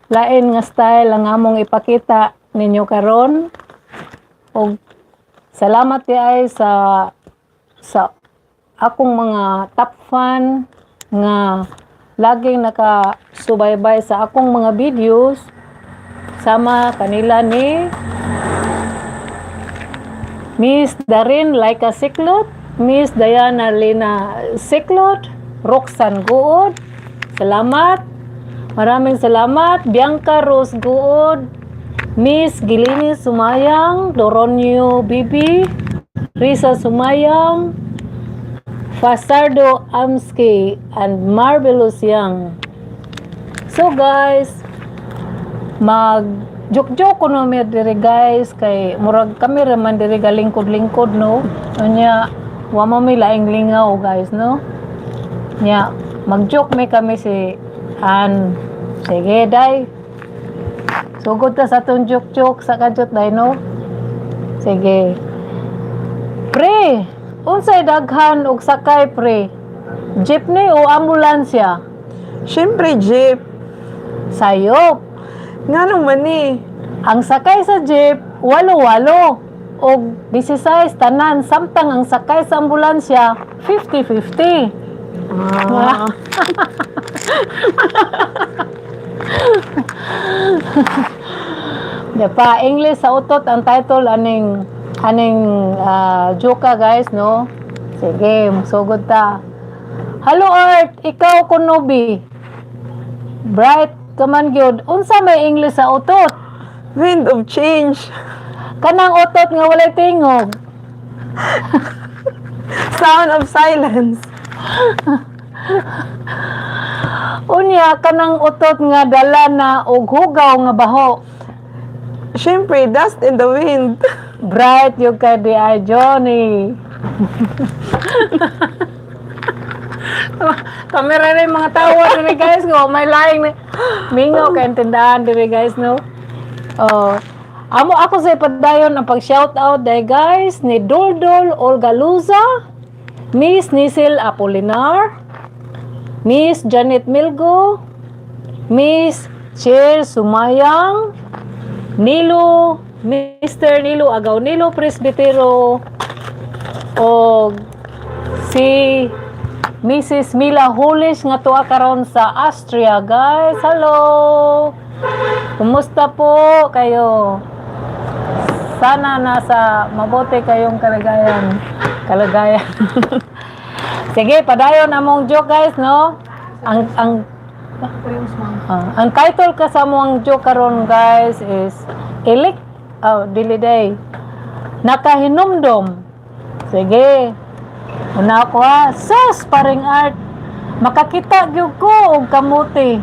Lain nga style ang among ipakita ninyo karon. Og salamat diay sa akong mga top fan nga laging nakasubaybay sa akong mga videos, sama kanila ni Miss Darin Laika Siklot, Miss Diana Lina Siklot, Roxanne Guod. Salamat. Maraming salamat. Bianca Rose Guod, Miss Gilini Sumayang, Doronio Bibi, Risa Sumayang, Fasardo Amski, and Marvelous Young. So guys, mag joke-joke ko no mi diri, guys, kay murag kami ra man diri galingkod-lingkod, no. Unya wa mo mi laing lingaw, guys, no. Nya mag-joke mi kami si An. Sige day. Sugod ta sa atong joke-joke sa kadyot day, no. Sige. Pre, unsay daghan og sakay, pre? Jeepney o ambulansya? Siyempre, jeep. Sayop. Nga man ni? Ang sakay sa jeep, walo-walo. Og 16 tanan, samtang ang sakay sa ambulansya, 50-50. Ah. Di pa, English sa utot ang title aning aning joka, guys, no? Sige, sugod ta. Hello Art, ikaw kunobi. Bright ka man gyud. Unsa may English sa utot? Wind of change. Kanang utot nga walay tingog. Sound of silence. Unya kanang utot nga dala na og hugaw nga baho. Siyempre, dust in the wind. Bright yung kay di ay Johnny. Kamera na yung mga tawa diri, guys, ko may laing na mingaw kay tindahan diri, guys, no. Oh. Amo ako sa ipadayon ang pag shout out day, guys, ni Doldol Olga Luza, Miss Nisil Apolinar, Miss Janet Milgo, Miss Cher Sumayang, Nilo, Mr. Nilo Agaw Nilo Presbitero, o si Mrs. Mila Hulis nga tuwa karon sa Austria, guys. Hello. Kumusta po kayo? Sana nasa mabuti kayong kalagayan. Kalagayan. Sige, padayon among joke, guys, no? Ang title ka sa among joke karon, guys, is Ilik oh, dili day. Nakahinumdom. Sige. Una ako ha. Sus, paring Art. Makakita gyud ko og kamuti.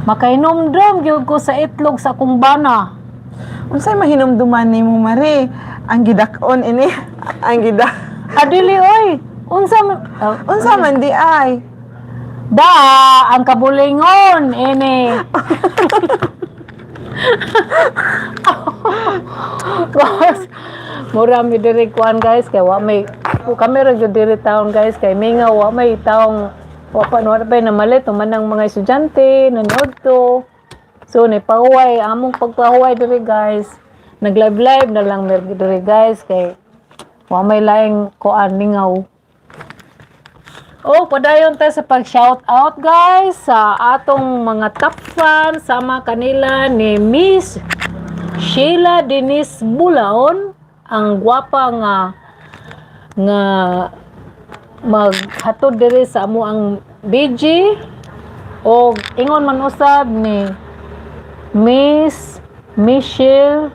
Makahinumdom gyud ko sa itlog sa akong bana. Unsay mahinumduman nimo, Mare? Ang gidak-on ini. Ang gida. Adili oy. Unsa man oh, Unsa man di ay? Da ang kabulingon ini. Guys, mura mi diri kuan, guys, kay wa may kami ra gyud diri taon, guys, kay mingaw, wa may taong wa pa no pa namalit man ang mga estudyante nanood to. So ni pahuway among pagpahuway diri, guys. Nag live live na lang mi diri, guys, kay wa may laing kuan, mingaw. Oh, padayon tayo sa pag-shout out, guys, sa atong mga top fans sama kanila ni Miss Sheila Denise Bulaon, ang gwapa nga nga maghatod diri sa amo ang BG, o ingon man usab ni Miss Michelle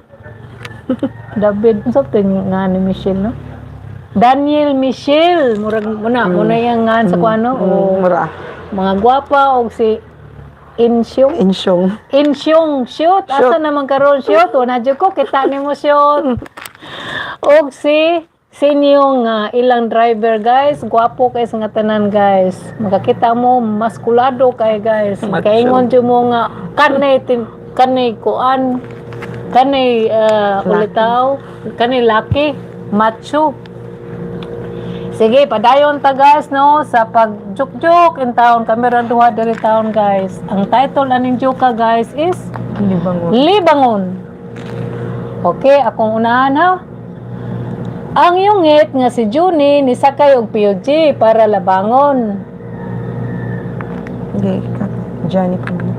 David, unsa to nga ni Michelle, no? Daniel Michelle, murag muna muna yang ngan sa kuano o Mura. Mga gwapa og si Insyong. Insyong. Insyong shoot. Asa Shoot. naman karon, shoot? Wala jud ko kita nimo, shoot. Og si sinyo nga ilang driver, guys, gwapo kay sa nga tanan, guys. Makakita mo maskulado kay, guys. Macho. Kaingon jud mo nga kanay kanay kuan kanay Laki. Ulitaw kanay laki macho. Sige, padayon ta, guys, no, sa pag-joke-joke in town. Kami ra duha diri town, guys. Ang title aning joke, guys, is Libangon. Libangon. Okay, akong unahan ha. Ang yungit nga si Juni nisakay og PUG para labangon. Okay, cut. Johnny po muna.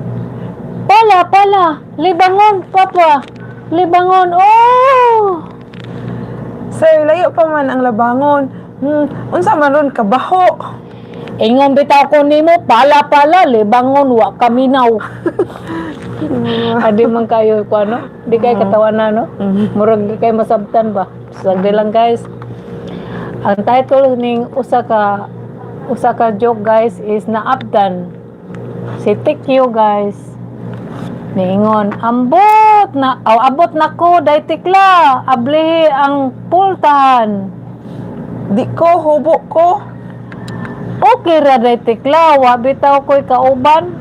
Pala, pala, libangon, papa. Libangon, oh! Sir, layo pa man ang labangon. Unsa man ron kabaho? Ingon bitaw ko nimo, pala, pala, libangon, wa kaminaw. Adi man kayo ko ano? Di kay katawanan, no? Murag di kay masabtan ba? Sagdi lang, guys. Ang title ning usa ka joke, guys, is Naabdan. Si Tikyo, guys. Niingon, ambot na aw, abot na ko day tikla, ablihi ang pultahan. Di ko, hubo ko. Okay ra day tikla, wa bitaw ko'y kauban.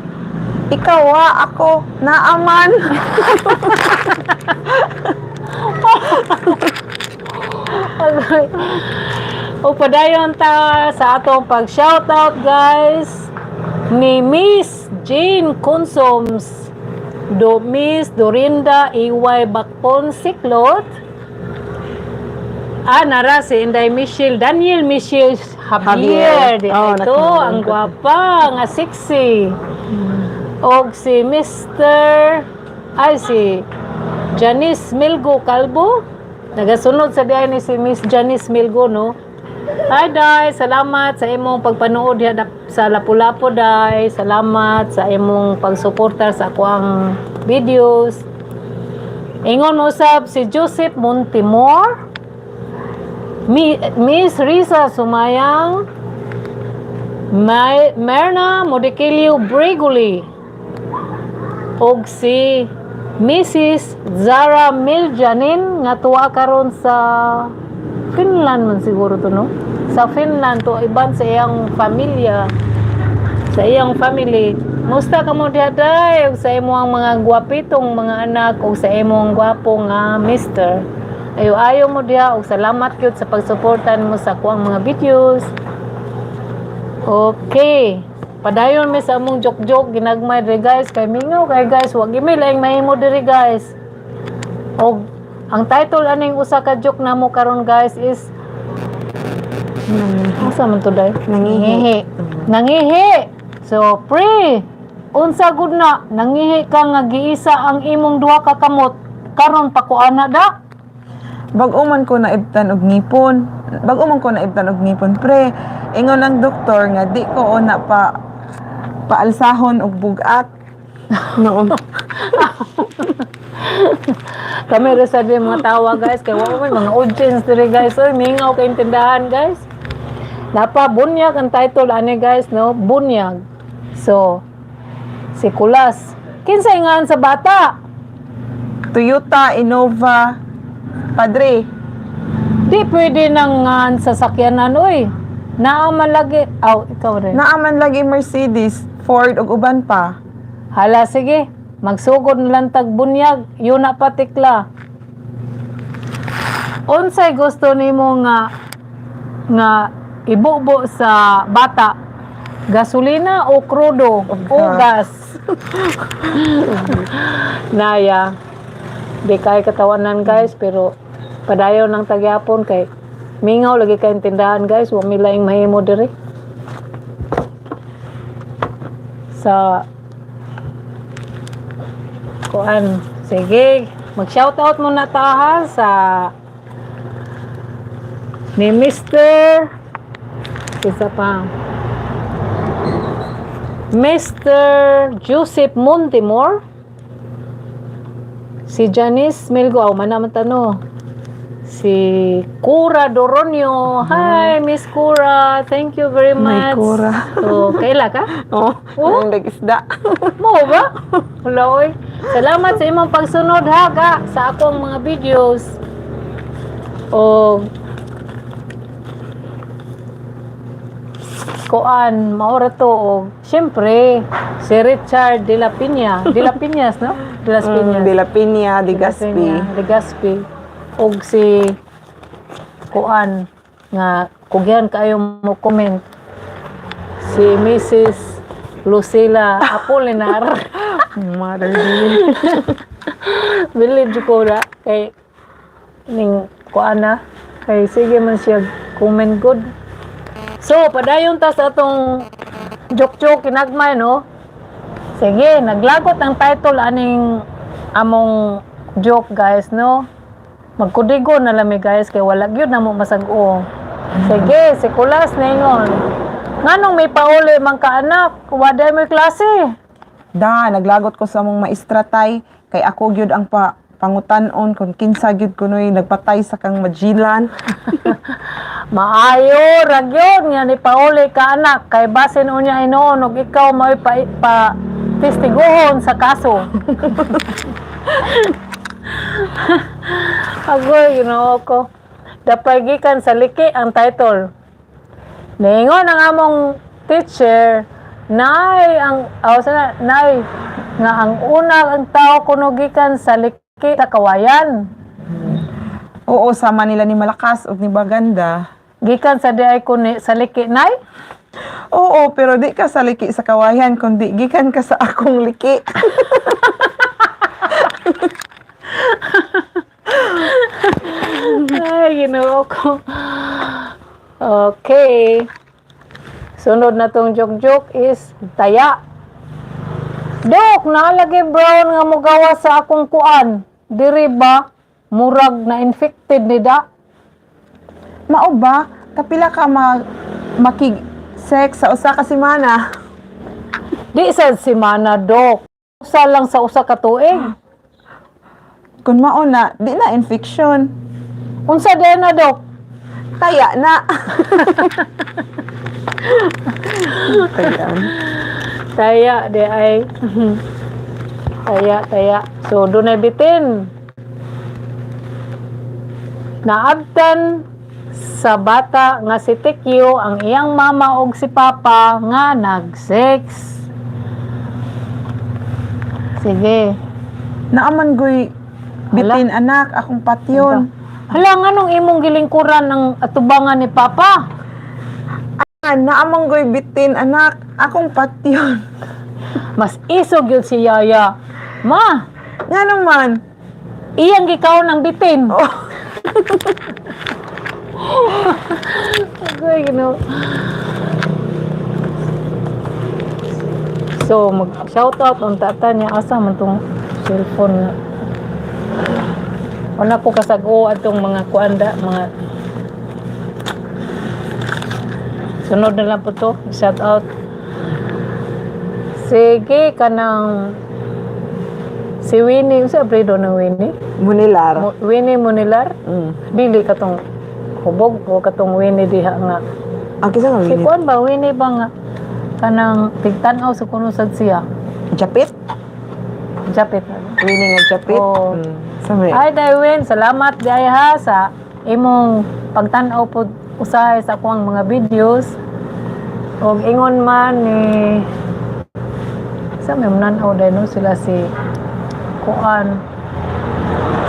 Ikaw wa, ako, naaman. Agoy. O padayon ta sa atong pag-shoutout, guys, ni Miss Jane Consoms, do Miss Dorinda Iway Bakpon Siklot. Ah, nara si Inday Michelle, Daniel Michelle Javier. Javier. Di Oh, ito, nakalimutan ang ko. gwapa, nga sexy. Og si Mr. ay, si Janice Milgo Calvo. Nagasunod sa diay ni si Miss Janice Milgo, no? Hi, Day! Salamat sa imong pagpanood diha sa Lapu-Lapu, Day. Salamat sa imong pagsuporta sa akuang videos. Ingon mo usab si Joseph Montimor, Miss Risa Sumayang, Merna Modikilio Briguli, og si Mrs. Zara Miljanin nga tuwa karon sa Finland man siguro to, no? Sa Finland to iban sa iyang pamilya, sa iyang family. Musta ka mo diha, day, ug sa imong mga gwapitong mga anak ug sa imong gwapo nga mister. Ayo ayo mo diha ug salamat gyud sa pagsuporta nimo sa akuang mga videos. Okay. Padayon mi sa among joke-joke ginagmay diri, guys, kay mingaw kay, guys, wag imi laing mahimo diri, guys. Og ang title aning usa ka joke namo karon, guys, is asa man to, day? Nangihi. Nangihi. So, pre, unsa gud na nangihi ka nga giisa ang imong duha ka kamot karon pakuana da? Bag-o man ko naibtan og ngipon. Bag-o man ko naibtan og ngipon, pre. Ingon ang doktor nga di ko una pa paalsahon og bugat. No. Kami ra sa di mga tawa, guys, kay wa may mga audience diri, guys. Oy, mingaw kay tindahan, guys. Napa bunyag ang title ani, guys, no? Bunyag. So si Kulas, kinsay ngan sa bata? Toyota Innova, padre. Di pwede nang ngan sa sakyanan, oy. Naa man lagi. Aw, ikaw rin. Naaman lagi Mercedes, Ford ug uban pa. Hala, sige. Magsugod na lang tag bunyag. Yun na patikla. Unsay gusto nimo nga ibubo sa bata? Gasolina o krudo o gas? Naya. Di kay katawanan, guys, pero padayon ng tagyapon kay mingaw lagi kay tindahan, guys, wa mi laing mahimo diri. Sa kuan, sige, mag-shoutout muna ta ha sa ni Mr. isa pa. Mr. Joseph Montemor, si Janice Milgo, aw man tano. Si Cura Doronio. Hi, Miss Cura. Thank you very May much. Cura. So, kaila ka? Oh, Oh? ang isda. Mo ba? Wala, oy. Salamat sa imong pagsunod ha ka sa akong mga videos. O kuan, maura to og syempre si Richard De La Piña, De La Piñas, no? De Las Piñas. De La Piña, de Gaspi. De Gaspi. Og si kuan nga Kugyan kayo mo comment. Si Mrs. Lucila Apolinar. Mother dear. Village ko na kay ning kuana kay sige man siya comment good. So, padayon ta sa atong joke-joke kinagmay, no? Sige, naglagot ang title aning among joke, guys, no? Magkudigo na lami, guys, kay wala gyud na mo masag-o. Sige, si Kulas ningon. Nganong may pauli man ka, anak? Waday may klase. Da, naglagot ko sa mong maestra tay kay ako gyud ang pa pangutan-on kung kinsa gyud kunoy nagpatay sa kang Magellan. Maayo ra gyud nga ni pauli ka, anak, kay basin unya hinuon og ikaw mao'y pa testiguhon sa kaso. Agoy, Ginoo ko. Dapay gikan sa liki ang title. Niingon ang among teacher, nay ang aw sana nay nga ang una ang tao kuno gikan sa liki sa kawayan. Oo, sama nila ni Malakas ug ni Baganda. Gikan sa diay kuni sa liki, nay. Oo, pero di ka sa liki sa kawayan kundi gikan ka sa akong liki. Ay, Ginoo ko. Okay. Sunod na tong joke-joke is taya. Dok, naalagi brown nga mugawa sa akong kuan. Diri ba? Murag na infected ni da. Mao ba? Kapila ka makig sex sa usa ka semana? Di sa simana, Dok. Usa lang sa usa ka tuig. Kung mao na, di na infection. Unsa di na, Dok? Taya na. Taya. Taya, di ay. Taya, taya. So, dunay bitin. Naabtan sa bata nga si Tikyo ang iyang mama og si papa nga nag-sex. Sige. Naaman goy bitin anak akong patyon. Hala, nganong imong gilingkuran ang atubangan ni papa? Ah, naaman goy bitin anak akong patyon. Mas isog yun si Yaya. Ma, Nga naman. iyang gikaon ang bitin. Oh. Agoy, Ginoo. So, mag-shoutout ang tata niya. Asa man tong cellphone nga. Wala ko kasag-o atong mga kuanda, mga sunod na lang po to. Shoutout. Sige, kanang si Winnie, sa apelyido ng Winnie? Munilar. Winnie Munilar? Dili katong hubog o katong Winnie diha nga. Ang kisa nga Si Winnie. kuan ba Winnie ba nga kanang tigtan-aw sa kuno sad siya. Japit? Japit. Winnie nga japit? Oo. Sa may. Ay Darwin, salamat diay ha sa imong pagtan-aw pod usahay sa akong mga videos. Og ingon man ni sa may nan-aw dahil no sila si Kuan.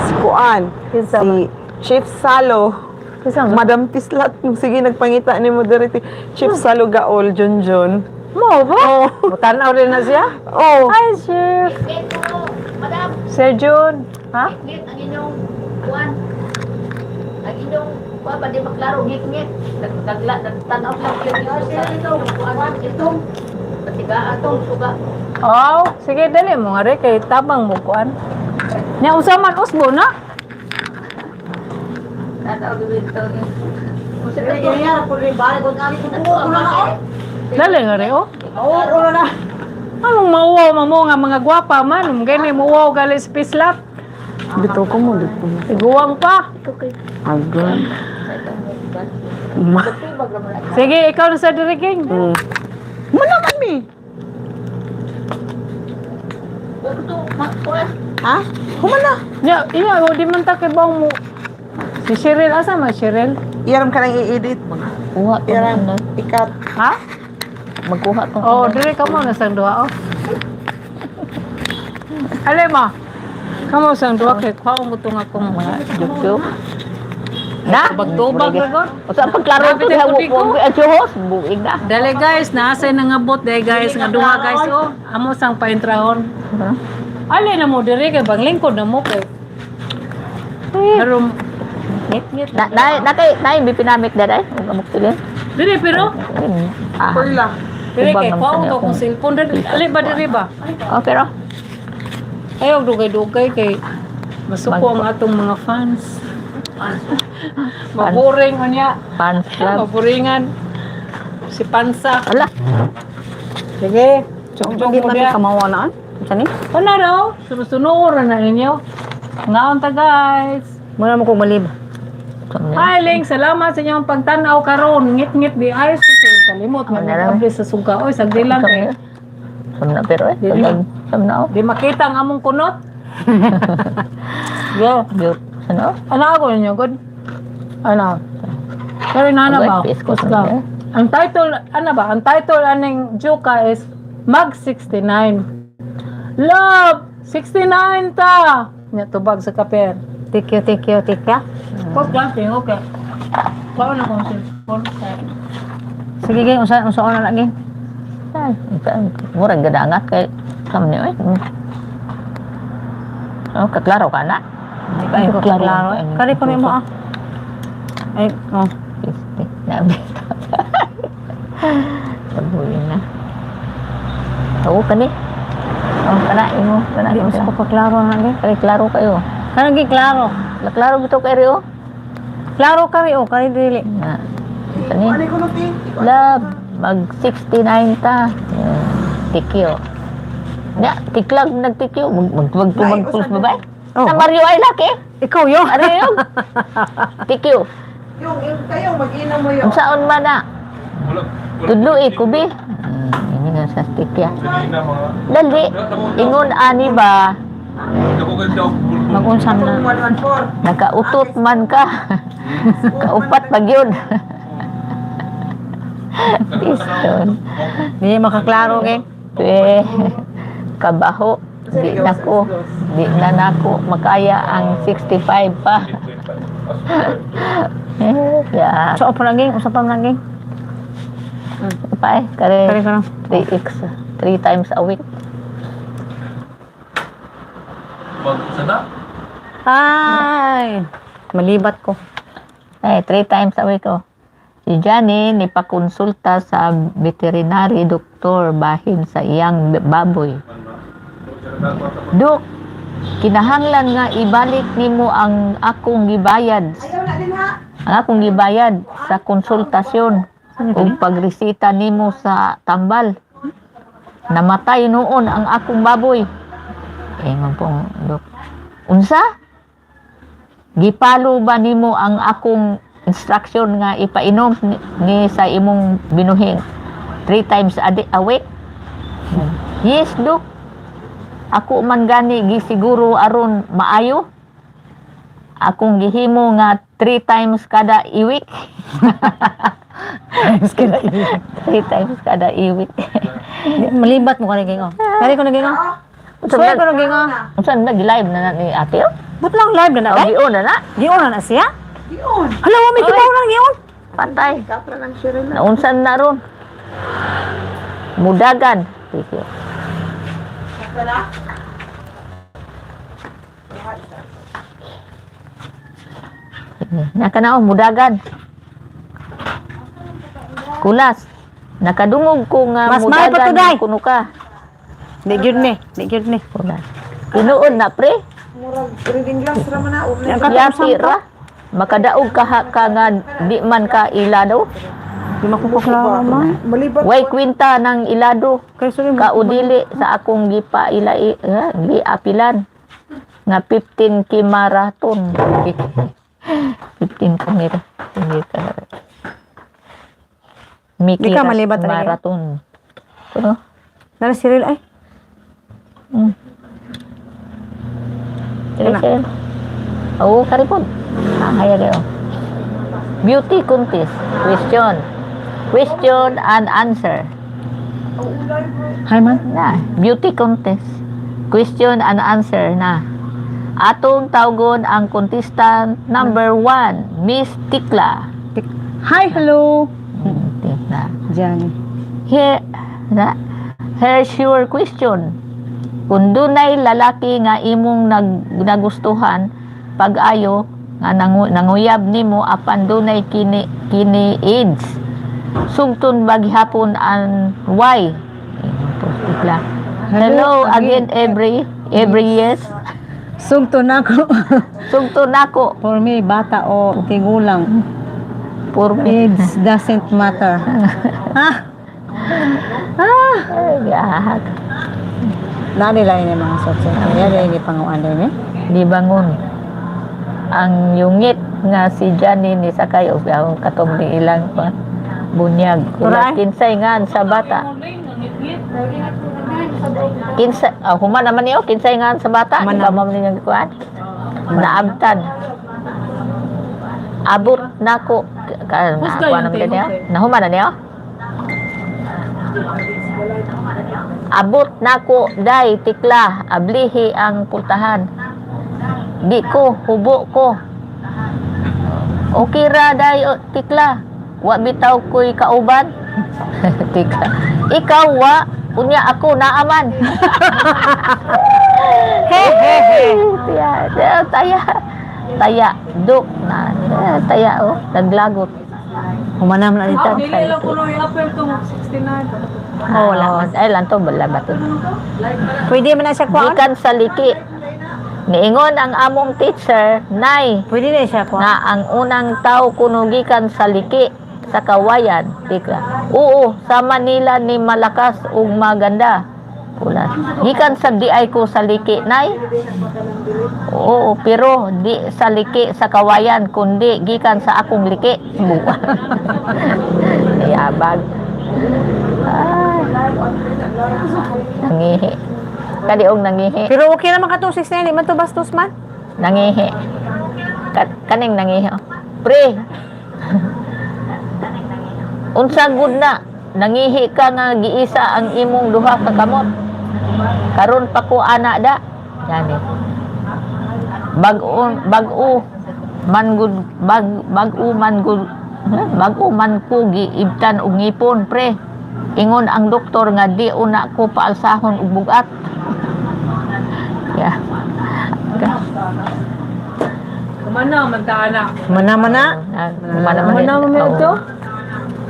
Si Kuan. Kinsa Si Chief Salo. Kinsa man? Madam Pislat. Sige, nagpangita ni mo diri. Chief Salo Gaol, John John. Mo ba? Oo. Mutan-aw rin na siya? Oh. Hi, Chief. Ngit po, madam. Sir June. Ha? Ngit ang inyong kuan. Ang inyong kuan ba di maklaro ngit ngit. Nagtagla nagtanaw lang yun dito sa inyong kuan itong patiga atong suga. Oh, sige dali mo nga rin kay tabang mo kuan. Nya unsa man usbo na? Tanaw gawin to. Kung sa ito. Dali nga rin oh. Oo, oo na. Anong mauwaw mamo nga mga gwapa man, gani muwaw gali sa pislat. Dito ko mo, dito mo. Iguang pa. Agad. Ma. Sige, ikaw na sa diriking. Muna kami. Ha? Humana. Nya, iya, o, di man ta kay bang mo. Si Cheryl, asa man Cheryl? Iyaram ka nang i-edit. Kuha to Iyaram. na. Ikat. Ha? Magkuha to. Oh, dire ka mo na sang duha oh. Ale ma. Kamo sang duha kay kuha mo tong akong mga Joke. Na. Tubag-tubag na god. Usa pagklaro Grabe to tayo diha kutigo. mo ang host buig na. Dali guys, naasay nangabot dahil guys, nga duha guys oh. Amo sang paintrahon. Ali na mo diri kay bang lingkod na mo kay. Pero ngit-ngit. Na na na kay na yung bipinamit daday ug amok tilin. Diri pero Ah. Perla. diri Ubang kay naman kuha sa to akong- kong cellphone diri. Ali ba diri ba? Oh, pero Ayaw dugay-dugay kay masuko ang atong mga fans. Maboring unya. Fans club. Maboringan. Si Pansa. Ala, Sige. Chong-chong Hindi mo man diya. kamawa na. Unsa ni? Wala daw. Sunusunuran na ninyo. Ngaon ta guys. Muna mo ko malib. Hi Ling, salamat sa inyong pagtanaw karon. Ngit-ngit di ayos kasi kalimot man Ano na lang? nag sa suga. Oy, sagdi lang kay. Sam na pero eh. Dili. Pag sam na oh. Di makita ang among kunot. Go. Beaut. Ano? Ano ako ninyo? Good. Ano? Pero nana ba? Agay, PS ko Kusga. sa niya. Ang title, ano ba? Ang title aning Juka is Mag 69. Love! 69 ta! Nya tubag sa kaper. Thank you, thank you, thank you. Kusga, okay. Kuha na kong cellphone. Sige ging unsa unsa na lagi. Ay, murag gadangat kay sam ni oy. Oh, kaklaro ka na. Ay, ko klaro. Kari ko nimo ah. Ay, oh. Nabi. Sabuyin na. Oo, kani. Oh, kana imo, kana. Di unsa ko pa klaro na lagi. Kari klaro kayo. Kanang gi klaro. Klaro bitaw kay Rio. Klaro kari oh, kari dili. Na. Kani. Ano ko ti? Love, mag 69 ta. Tikyo. Ya, tiklag nagtikyo. Mag mag mag mag puls babae. Oh. Sa Mario ay laki. Ikaw yo. Ano yun? Tikyo. Yung kayo, mag-ina mo yun. Unsaon man na? Tudlo eh, kubi. Ini nga sa tikya. Dali. Ingon ani ba? Magunsam na. 114. Nakautot man ka. Kaupat pag yun. Piston. Di makaklaro gay. Eh, kabaho. Di na ko. Di na nako makaya ang 65 pa. Eh, ya. Unsa pa lagi? Unsa pa lagi? Pa eh, kare Kari ko. 3x, 3 times a week. Ay, malibat ko. Eh, 3 times a week oh. Si Johnny nipakonsulta sa veterinary doktor bahin sa iyang baboy. Dok, kinahanglan nga ibalik nimo ang akong gibayad. Ayaw na din ha. Ang akong gibayad sa konsultasyon ug pagresita nimo sa tambal. Namatay noon ang akong baboy. Ingon pong dok. Unsa? Gipalo ba nimo ang akong instruction nga ipainom ni sa imong binuhing three times a day, a week? Yes, dok. Ako man gani gisiguro aron maayo. Akong gihimo nga three times kada iwik. Three times kada iwik. Malibat mo kari ging oh. Kari ko na ging oh. Unsa Suway ko na na ging oh. Unsa na live na na ni ate? Oh? But lang live na na Oh, ay. giun na na. Giun na na siya. Yun. Hala, wa may kibaw na giun. Patay. Kapra ng Cheryl na. Naunsan na ron. Mudagan. Sige. Kapra na. Sige. Naka na oh, mudagan. Kulas. Nakadungog ko nga Mas mahal pa mudagan to, day. kuno ka. Di gyud ni, di gyud ni. Kulas. Tinuod na pre. Murag reading glass ra man na. Ang katong Yati ra. Makadaog ka, ka nga di man ka ilado. Di makukuklaro man. Malibat. Way kwinta ng ilado. Kay sorry mo. Kaudili sa akong gipa ila eh, giapilan nga 15 kimaraton. 15 kamera. Hindi ka. Di ka malibat talaga. Maraton. Ano? Nara Cyril ay. Sige, sige. Oo, karipod. Ah, haya kayo. Beauty contest. Question. Question and answer. Hi man. Na, beauty contest. Question and answer na. Atong tawgon ang contestant number 1, Miss Tikla. Hi, hello. Tikla. Diyan. Here, na, here's your question. Kung dunay lalaki nga imong nagustuhan pag-ayo nga nanguyab nimo apan dunay kini kini AIDS. Sugton ba gihapon and why? Tikla. Hello again every yes. Sugto na ako. Sugton nako. For me, bata o tigulang, For me. AIDS doesn't matter. Ha? Ay, gahak. Nani lang ini mga sotso. Kaya ini panguan din eh. Di bangon. Ang yungit nga si Johnny ni sakay og ang katong ni ilang pa bunyag. Kula Turay. kinsay ngan sa bata. Kinsa human naman niyo kinsay ngan sa bata. Human Di ba man niya gikuan? Naabtan. Abot nako ka na Husga kuan yung naman niya. tinok eh. Nahuman na niyo. Abot nako day Tikla, ablihi ang pultahan. Di ko, hubo ko. Okay ra day o, Tikla. Wa bitaw ko'y kauban. Tikla. Ikaw wa, unya ako naaman. Hehehe. Taya, taya. Taya, duk na. Eh, taya oh, naglagot. Humanam na dito. Ah, dili lang kuno i-appeal tong 69. Oh, wala man. Ay, lanto bala ba to? Pwede man na siya kuan? Gikan sa liki. Niingon ang among teacher, Nay, Pwede na siya kuan. na ang unang tao kuno gikan sa liki sa kawayan, Tikla. Oo, sa Manila ni malakas ug maganda. Pula. Gikan sa diay ko sa liki, Nay. Oo, pero di sa liki sa kawayan, kundi gikan sa akong liki. Buwa. Yabag. Ay. Nangihi. Kadiong nangihi. Pero okay naman katong 69, di man to bastos man. Nangihi. Kaning nangihi. Oh. Pre. Unsa gud na nangihi ka nga giisa ang imong duha ka kamot. Karon pa ko ana da. Yani. Bag-o bag-o man gud bag bag-o man gud bag-o man ko giibtan og ngipon, pre. Ingon ang doktor nga di una ko paalsahon og bugat. Yeah. Kumana man ta ana. Mana mana. Mana man Kumana man Oo. ito?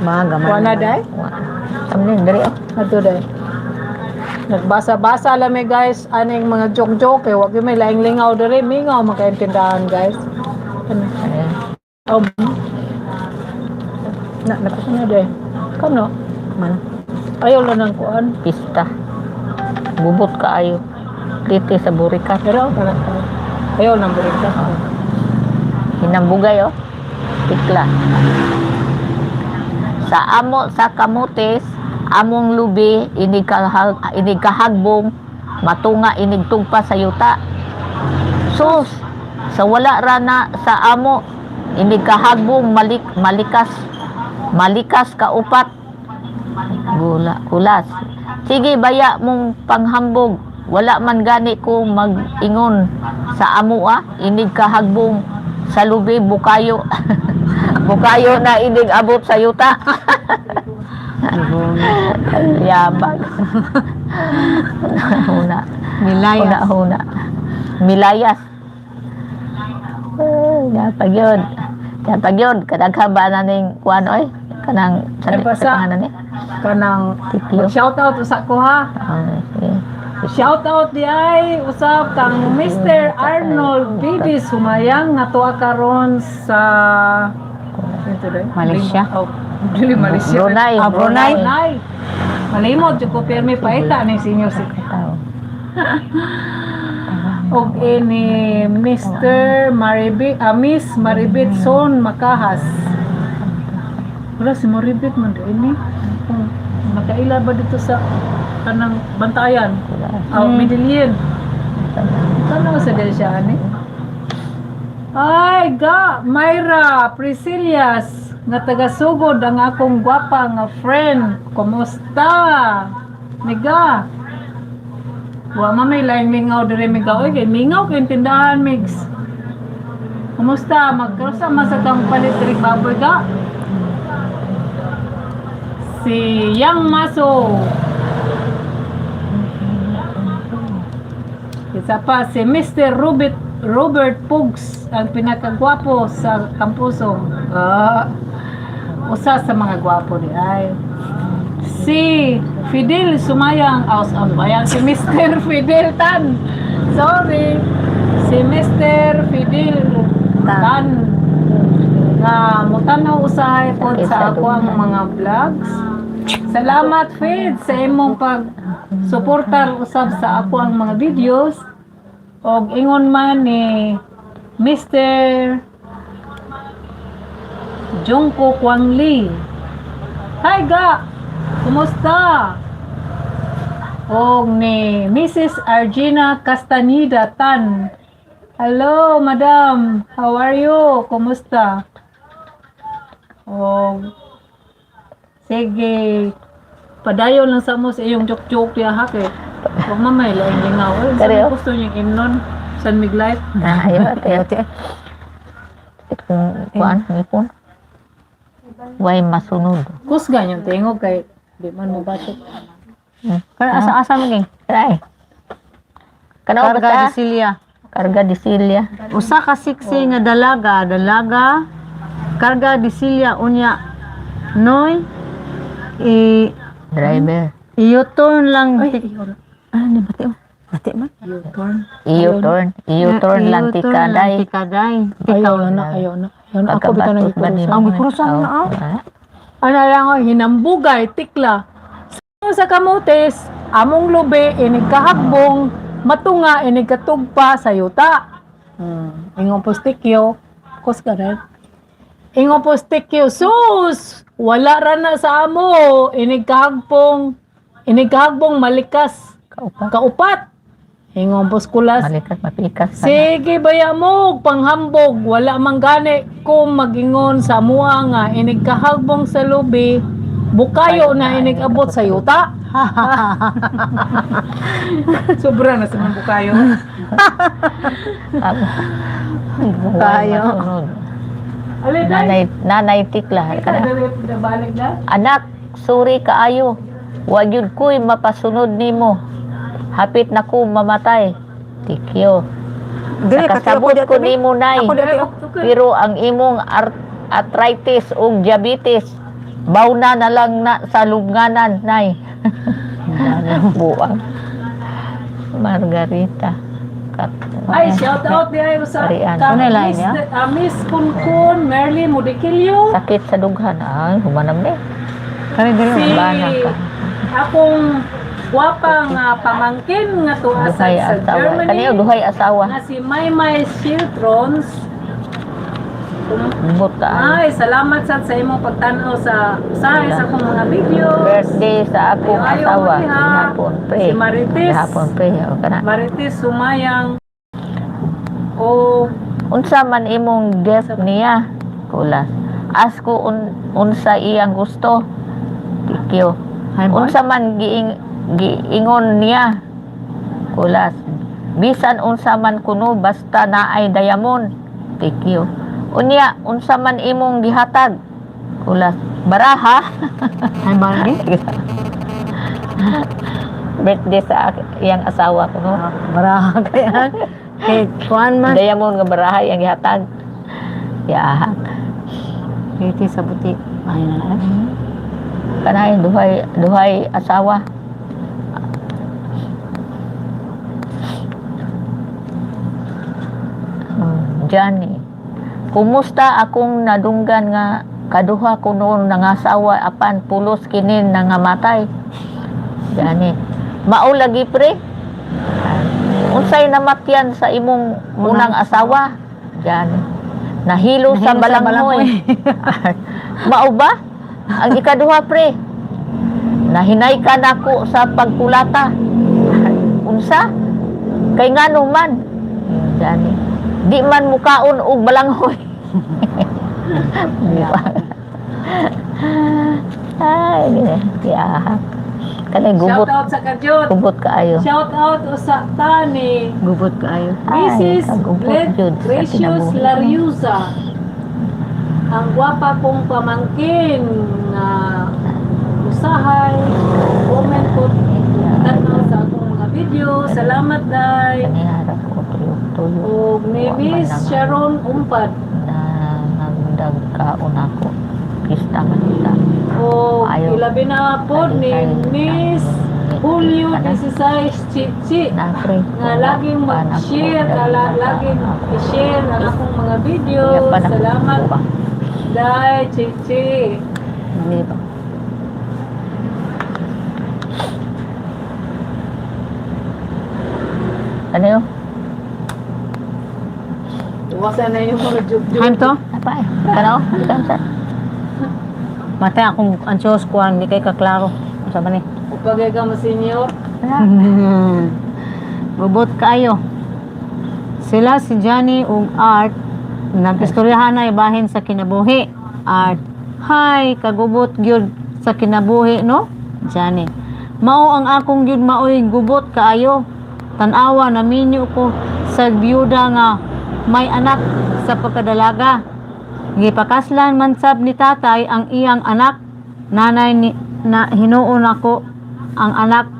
Maga man. Kuana day? Samnin diri oh. Ato day. Nagbasa-basa lang mi guys aning mga joke-joke eh. Wag yung may laing lingaw diri, mingaw makaintindihan guys. Ano? Ayan. Oh, Na, na, ano day? Kano? man. Ayaw lang ng kuan. Pista. Bubot kaayo. Dito sa burikat. Pero kana. Ayaw lang burita. Hinambugay oh. Tikla. Sa amo sa kamotes, among lubi inig kahagbong matunga inig tugpa sa yuta. Sus, sa wala ra na sa amo inig kahagbong malikas malikas kaupat. Gula, kulas. Sige baya mong panghambog. Wala man gani ko mag-ingon sa amo ah. Inig kahagbong sa lubi bukayo. Bukayo na inig abot sa yuta. Yabag. Huna. Milayas. Huna, huna. Milayas. Ay, Yapag yun. Yapag yun. Kadaghan ba na ning kuan oy? Kanang sa Ay, basta. sa pangalan ni? Kanang Tikyo. shout out usa ko ha. Ah, sige. Shout out di ay usab kang Mr. Arnold Bibi Sumayang nga tuwa karon sa ito day? Malaysia? Oh, dili Malaysia. Brunei. Ah, Brunei. Brunei. Malimot jud ko pirmi paita ni senior si Tao. og ini Mr. Maribit, Miss Maribit Son Makahas. Wala si Maribit man di ini. Kung nakaila ba dito sa kanang Bantayan? Oh, Medellin. Kano sa dili siya ani? Ay, ga, Myra, Priscillas, nga taga-sugod ang akong gwapa nga friend. Kumusta? Niga. Wa ma may laing mingaw diri, migaw. Oy, kay mingaw kay tindahan, mix. Kumusta? Magkarosa man sa kang palit diri, baboy ka. Si Yang Maso. Isa pa si Mr. Robert Robert Pugs, ang pinakagwapo sa Kampuso. Ah, usa sa mga gwapo di ay. Si Fidel Sumayang, aus oh, Sumayang, si Mr. Fidel Tan. Sorry. Si Mr. Fidel Tan. Tan. Nga mutanaw usahay pod Sakit sa sa ako ang dughan. mga vlogs. Salamat, Fed, sa imong pag suportar usab sa ako ang mga videos. Og ingon man ni Mr. Jungko Kwang Lee. Hi ga! Kumusta? Og ni Mrs. Argina Castaneda Tan. Hello, madam. How are you? Kumusta? Og sige. Padayon lang sa mo sa iyong joke-joke ya ha kay. Huwag mamay laing lingaw. Ay, Pero- saan gusto niyong imnon? San Miguel? Ah, ayo, ayo. Ate. Kung kuan, ngipon. Way masunod. Kusga yung tingog kay di man mo batok. Kaya asa-asa mo ging. Ay. Kanaw Karga ba di sa? Silya. Karga di silya. Usa ka siksi nga dalaga, dalaga. Karga di Silya unya noy i Driver. i-U-turn lang. Ano ni bati oh? Bati man. U-turn. U-turn. U-turn lang tika day. Tikaday. Ayaw na, ayaw na. Ayaw na. Ako bitaw Pagkabatos ba nang ni Ang gikurusan na, ah. Ah. Ano lang, oh, hinambugay, tikla. Sa kamotes, among lubi, inig kahagbong, matunga, inig katugpa sa yuta. Ingon postikyo, kus ka rin. Ingon postikyo, sus! Wala ra na sa amo, inig kahagbong, inig kahagbong malikas, Kaupat. kaupat. Ingon poskulas, Malikas, mapikas ka na. sige baya mo, panghambog, wala man gani kung magingon sa mua nga inig kahagbong sa lubi, bukayo na inig abot sa yuta. Sobra na sa mga bukayo. Kayo. Masunod. Alin na, Nanay, nanay tikla. kita dali balik na. Anak, sorry kaayo. Wa gyud ko'y mapasunod nimo. Hapit na ko mamatay. Tikyo. Dili Nakasabot ko nimo nay. Ako dati oh. Pero ang imong arthritis ug diabetes, bauna na lang na sa lubnganan, nay. Buang. Margarita. Ay, shout out di ay sa Arian. ka, Ano yung line Miss, niya? Miss Kunkun, Merly Mudikilyo. Sakit sa dughan. Ay, humanam ni. Kani dili Si Bana ka. akong gwapa nga pamangkin nga tuasan Duhay sa asawa. Germany. Kaniyo duhay asawa. Nga si Maymay Shiltrons. Buta. Ay, salamat sad sa imong pagtan-aw sa usahay sa akong mga videos. Birthday sa akong Ayo, ayo, asawa. mo diha. Gihapon, pre. Si Marites. Gihapon, pre. O, kana. Marites Sumayang o Unsa man imong gift niya? Kulas. Ask ko unsa iyang gusto. Tikyo. Ay, boy. Unsa man giingon niya? Kulas. Bisan unsa man kuno basta naay diamond. Tikyo. Unya unsa man imong gihatag? Kulas. Baraha. Ay ba ni? Birthday sa iyang asawa kuno. Baraha kaya. Kay kuan man. Diamond nga baraha iyang gihatag. Yaha. Kay sa butik. Ay na na. Kanay duhay duhay asawa. Johnny. Kumusta akong nadunggan nga kaduha ko noon nangasawa apan pulos kini nangamatay. Johnny. Mao lagi pre. Unsay namatyan sa imong unang asawa? Johnny. Nahilo sa Nahilo sa balanghoy. Mao ba? Ang ikaduha pre. Nahinay ka nako sa pagkulata. Unsa? Kay ngano man? Johnny. Di man mukaon og balanghoy. Ay, yahak. Kanay gubot, Shout out sa kadyot. Gubot kaayo. Shout out usa ta ni Gubot kaayo. Ay, Mrs. kagubot Gled jud sa Gracious kinabuhi. Lariusa. Ang gwapa kong pamangkin nga usahay comment ko tanaw sa akong mga video. Salamat, day. Kaniara ko tuyo-tuyo. Ug ni Wa man Miss ang- Sharon Umpad. Na nagdagkaon ako. Pista man kita. O Ayaw. ilabi na po ni Miss Julio 16 Chichi Na pre. nga laging mag-share, laging i-share ang akong mga video. Salamat, Day Chichi. Mali ba? Ano yun? Iwasan na yung mga joke-joke. Ano to? Apa eh? Kano? Ikaw sa. Matay akong ansyos kuan, di kay kaklaro. Unsa ba ni? Upagay ka mo, senior. Gubot kaayo. Sila si Johnny ug Art nag-istoryahan na ibahin sa kinabuhi. Art, hi, kagubot gyud sa kinabuhi, no? Johnny, mao ang akong gyud maoy gubot kaayo. Tan-awa naminyo ko sa biyuda nga may anak sa pagkadalaga. Gipakaslan man sab ni tatay ang iyang anak. Nanay ni, na hinuon ako ang anak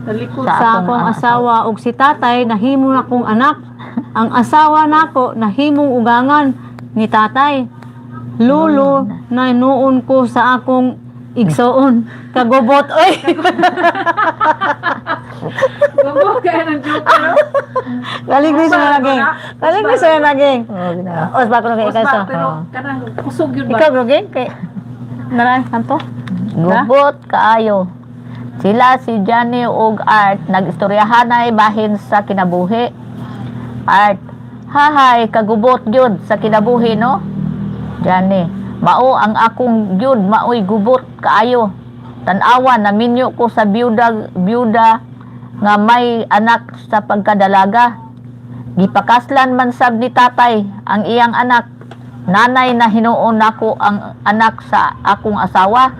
Talikod. Sa sa akong akong asawa ug si tatay nahimo na akong anak. Ang asawa nako nahimong ugangan ni tatay. Lulo na noon ko sa akong igsoon. Kagubot oy. Gumbo kayo ng joke, no? Galing ni siya naging. Galing ni siya naging. Oh, gina. Os ba ko kay Usba, ikaw. pero kanang kusog yun ba? Ikaw guging kay Naray kanto. Gubot kaayo. Sila si Johnny ug Art nagistoryahanay bahin sa kinabuhi. Art, hahay kagubot gyud sa kinabuhi, no? Johnny, mao ang akong gyud maoy gubot kaayo. Tan-awa naminyo ko sa biyuda biyuda nga may anak sa pagkadalaga. Gipakaslan man sab ni tatay ang iyang anak. Nanay na hinuon nako ang anak sa akong asawa.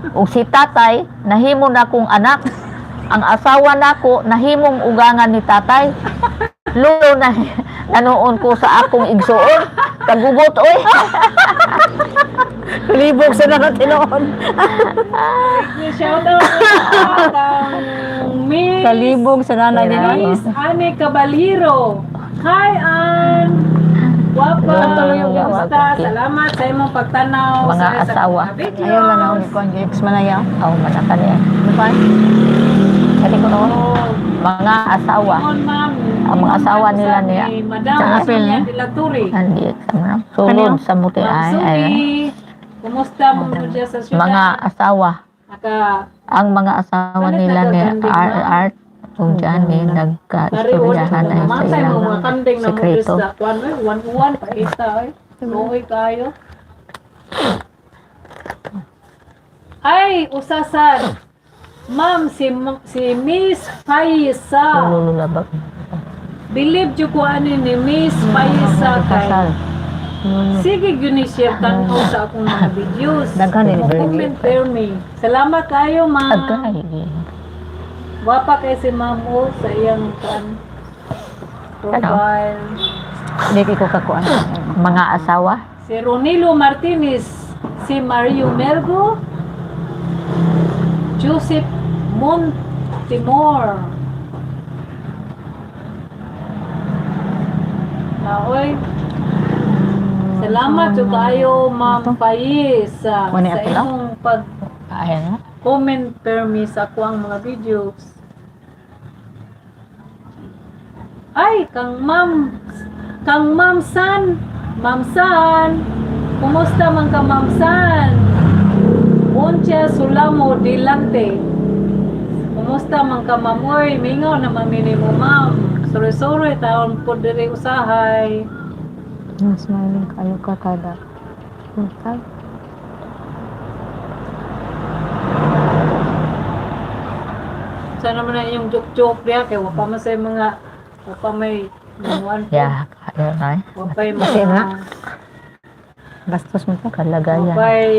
Ug si tatay nahimo nakong anak. Ang asawa nako nahimong ugangan ni tatay. Lulo na nanuon ko sa akong igsuon. Kagubot oy. Libog sa na tinuon. Shout out kang Miss Kalibog sa nanay ni Miss Ane Caballero. Hi, Ann! Guwapa! Hello. Kumusta? Salamat sa imong pagtanaw Mga sa asawa. mga videos. Ayaw lang ako ni kuan ex manayaw. Aw manaka niya. Ano pa? Kani ko no? Oh, Mga asawa. Ingon, ma'am. Ang mga asawa nila niya. Ni Madam Sa apel Sonia niya? de la Torre. Andi na. Sulod sa muti Ma'am ay, ay. Subi, kumusta mo dyan sa syudad? Mga asawa. Naka, Ang mga asawa Ano nila ni nagaganding, Art, ma'am? Art ug Johnny nagkaistoryahan ay sa Namatay mo ilang mga kanding na mo sekreto. sa kuan oy, wan-uwan paita oy. Luoy kayo. Ay, usasan. Ma'am, si Miss Faisa. Lululabag. Believe jud ko ani ni Miss Faisa kay. Kasal. Sige gyud ni share tan-aw sa akong mga videos. Daghan ni Mo-comment per me. Salamat kayo, ma'am. Agay. Wapa kay si ma'am o sa iyang kuan profile. Hindi ko kakuan. Mga asawa. Si Ronilo Martinez, si Mario Melgo, Joseph Montimor. Naoy. Salamat jud kayo, Ma'am Pais, Wala sa apel, ah? imong Ayan na. pag-comment per me sa akuang mga videos. Ay, kang Ma'am San, Ma'am San, kumusta man ka, Ma'am San? Boncha Sulamo Dilante. Kumusta man ka, Ma'am? Oy, mingaw na mamini mo, Ma'am. Sorry-sorry, taon po diri usahay. Smiling kayo ka kada. Okay. Sana man na yung joke-joke niya, kay wa pa man sa mga, wa pa may, mga, Ya, ayan na. wa pa yung mga, Bastos mo to. Kalagayan. May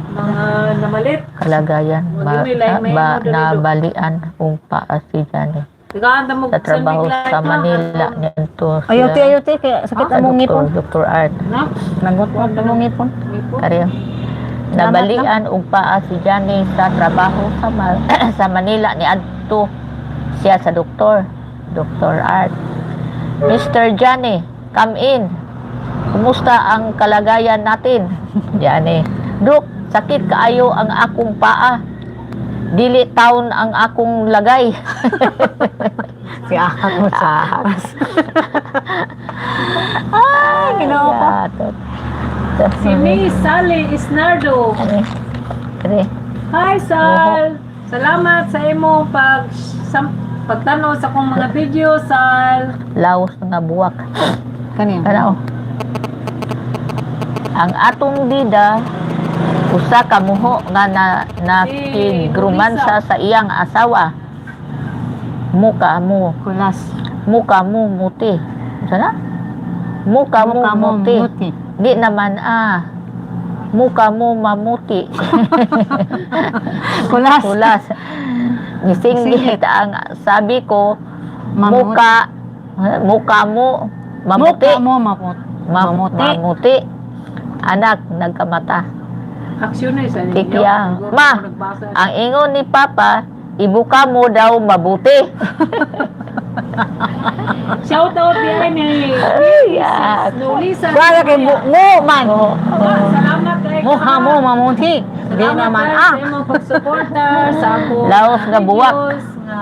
mga namalit. Kalagayan. Wag may lain, may Ba, mo dali do. nabalian og paa si Johnny. Tagaan ta mo Sa trabaho sa Manila nito. Ayaw te, ayaw te, kaya sakit Sa among ngipon. Dr. Art. Na? Nagot among ngipon. Ngipon. Kareo. Nabalian og paa si Johnny sa trabaho sa Manila ni adto siya sa doktor, Dr. Art. "Mr. Johnny, come in. Kumusta ang kalagayan natin?" Johnny, "Dok, sakit kaayo ang akong paa. Dili taon ang akong lagay." Si ahak mo sa. Ahak. Ay, Ginoo ko. Si Miss Sally Isnardo. Kani. Hi, Sal! Salamat sa imo pagtanaw sa akong mga video, Sal. Laos nga buwak. Kani. Ano? Ang atong bida usa ka muho nga na nakigrumansa sa iyang asawa. Muka mo, Kulas. Muka mo muti. Unsa na? Muka mo Muka mo muti. muti. Di naman ah. Muka mo mamuti. Kulas. Kulas. Gisinggit ang sabi ko, Mamuti. muka muka mo mamuti. Muka mo mamuti. Mamuti. Mamuti. Anak, nagkamata. Aksyon na sa ninyo. Tikya. Siguro Ma! ako nagbasa. Ang ingon ni Papa, ibuka mo daw mabuti. Shout out diay ni yeah. Mrs. Nolisa. Wala kay mo man. Oo. Ma, salamat kay Mukha mo mamuti. Di Salamat naman kay ah. sa imong pagsuporta sa ako. Laos nga buwak. Videos nga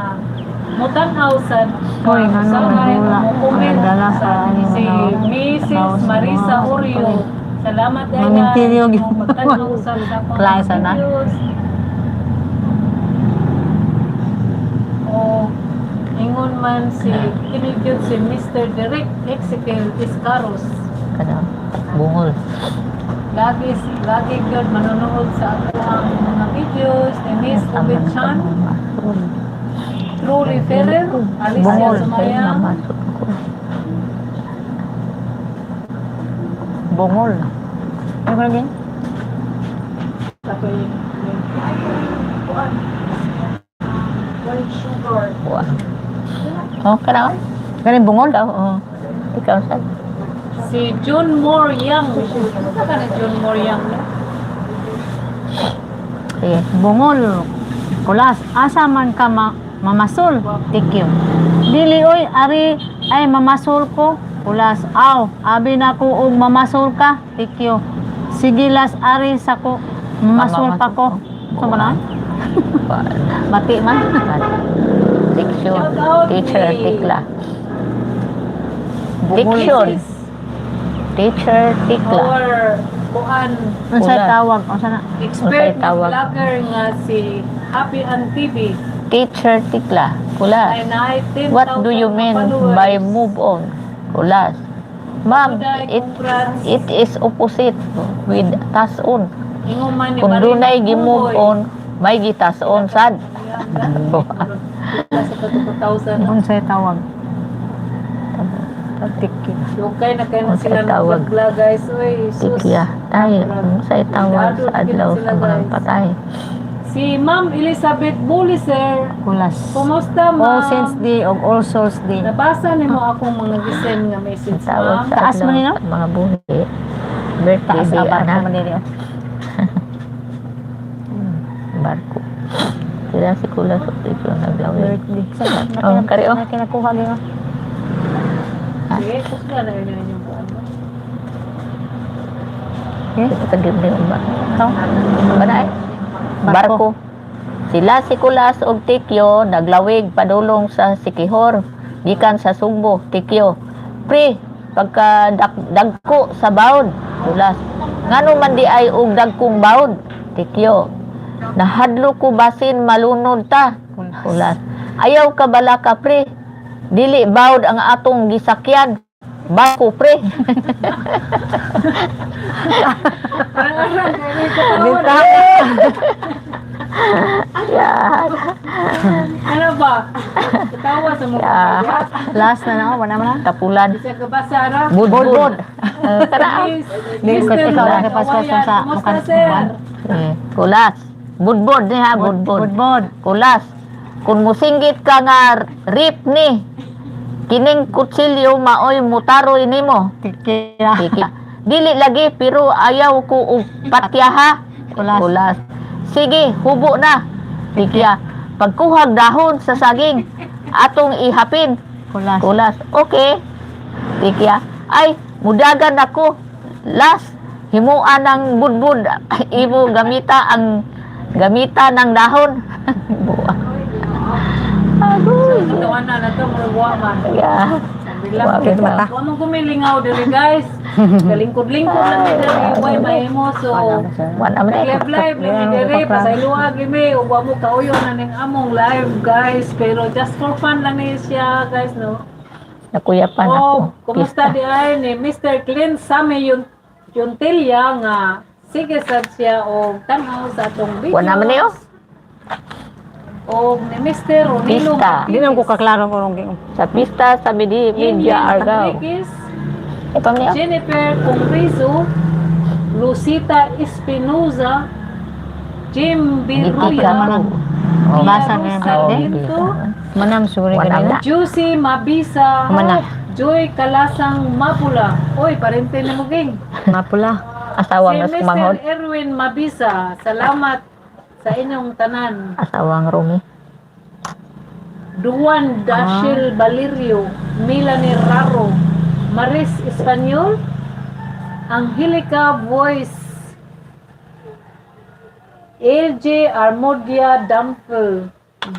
mutanaw sa Hoy, ngano, sa nagula. mo-comment Nagdala sa sa ano, si ano, Mrs. laos, Marisa mga- Orio. Salamat kay Mamintilyo sa gyud. imong pagtanaw sa akong Klasa na. videos. O ingon man si kini gyud si Mr. Derek Ezekiel Iscaros. Kana, bungol. Lagi lagi gyud manonood sa ako ang mga videos ni Miss Ubit Chan, Truly Ferrer, Alicia Bungol. Sumaya, Namasod ko. Bungol. Ano ko lagi? White sugar. Wa. Oh, kana. Kani bungol? Ikaw, oh. Ikaw sa. Si John Moore Young. Ano ka ni John Moore Young, no? Sige. Bungol. Kulas. Asa man ka mamasol? Tikyo. Dili oy ari ay mamasol ko. Kulas. Aw, abi na ko og mamasol ka. Tikyo. Sige las ari sa ko. Mamasol pa ko. So ba na? Wa. Bati man. Diction. Shout out Teacher ni- Tikla. Diction. Teacher Tikla. Our kuan Unsay Kulas. tawag? Unsa na? expert Unsay na tawag? vlogger nga si Happy and TV. Teacher Tikla. Kulas. Ay naay 10,000 "What do you mean followers. by move on?" Kulas. "Ma'am, Kuday, congrats. it is opposite with tason. Ingon man ni Kung Marina dunay gi-move Pugoy. on, may gitason sad." Sa 2,000. Unsay tawag? Tikyo. Dugay na kayo na Unsay sila tawag? nag-vlog, guys. Uy, sus. Tikya. Tay, unsay tawag sa adlaw sa mga patay? Si Ma'am Elizabeth Buliser. Kulas. Kumusta, All ma'am? Saints Day og All Souls Day. Nabasa nimo akong mga gisend nga message, Ang tawag ma'am. sa Taas adlaw mo nino? sa mga buhi. Birthday Taas day, abar ko anak. man dili. Barko. Sila si Kulas o ito naglawin. Birthday. Sa Oh, kari, oh. Na kinakuha gyud. Sige, kusga na yun yung inyong buwan, no? Okay. Tagim ni ba? Ikaw? Ba ay? Barko. Barko. Sila si Kulas og Tikyo naglawig padulong sa Sikihor gikan sa Sugbo. Tikyo, "Pre, pagka dagko sa bawd." Kulas, "Ngano man di ay og dagkong bawd?" Tikyo, "Nahadlo ko basin malunod ta." Kulas, "Ayaw ka bala ka, pre. Dili bawd ang atong gisakyan. Barko, pre." Arang-arang, kaya ito. Yan. Ano ba? Katawa sa mga Yeah. kaya. Last na na, wala man na. Tapulan. Bisa ka ba, Sarah? Budbud. Kana. Di ko ikaw lang paspas sa Kumusta, mukan. sir? Kulas. Budbod ni ha, budbod. Budbod. Kulas. Kung musinggit ka nga rip ni, kining kutsilyo maoy mutaroy nimo. Tikira. Tiki. Dili lagi pero ayaw ko og patyaha. Kulas. Kulas. Sige, hubo na. Tikya. Pagkuhag dahon sa saging, atong ihapin. Kulas. Kulas. Okay. Tikya. Ay, mudagan ako. Las, himuan ng budbud. Imo gamita ang gamita ng dahon. Buwa. Agoy. Tuwan na na to, murag wa man. Yeah. Bilang Wa mata. Wa man kumilingaw diri, guys. Kalingkod-lingkod lang mi diri, way mahimo, so Wala man eh. live live lang mi diri, pasayloa gyud ug wa mo kauyo na ning among live, guys, pero just for fun lang ni siya, guys, no. Nakuyapan ako. Oh, kumusta di ay ni Mr. Clint Sami yun Yuntilya nga sige sad siya og tan-aw sa atong videos. Wala man niyo. Og ni Mr. Ronilo Pista. Di na ko kaklaro ko rong giong. Sa pista sa Media Argao. Rodriguez, E pa niyo? Jennifer Congreso, Lucita Espinoza, Jim Biruya, Oh. Basa na Rosa yan, Pinto, Manam suri Wala ganina. na. Juicy Mabisa, Mana. Joy Kalasang Mapula. Oy, parente ni mo ging. Mapula. Asawa Si nga Mr. sumanghod. Erwin Mabisa, salamat sa inyong tanan. Asawang Rumi. Duan Dashil Valerio, Melanie Raro, Maris Espanyol, Angelica Voice, LJ Armodia Dampel,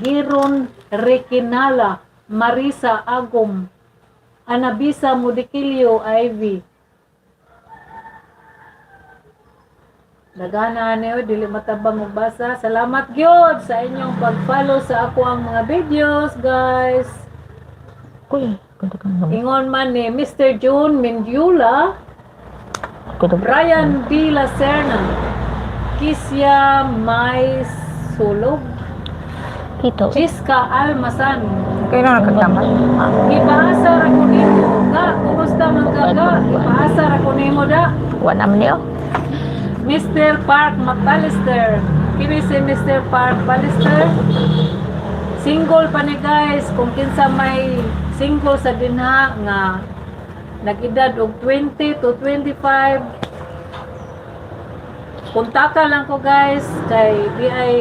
Giron Requinala, Marisa Agom, Anabisa Mudikilio Ivy. Dagana ni oy, dili matabang og basa. Salamat gyud sa inyong pag-follow sa ako ang mga videos, guys. Kuy, kuto kang Ingon man ni Mr. June Mendiola, kuto. Brian D. La Serna, Kisya May Sulog, Kito. Jiska Almasan. Okay na nagkatama. Ipaasa ra ko nimo. Ga, kumusta man ka ga? Ipaasa ra ko nimo da. Wala man niyo. Mr. Park McAllister. Kini si Mr. Park McAllister. Single pa ni, guys, kung kinsa may single sa dinha nga nag-edad og 20 to 25, kontaka lang ko, guys, kay di ay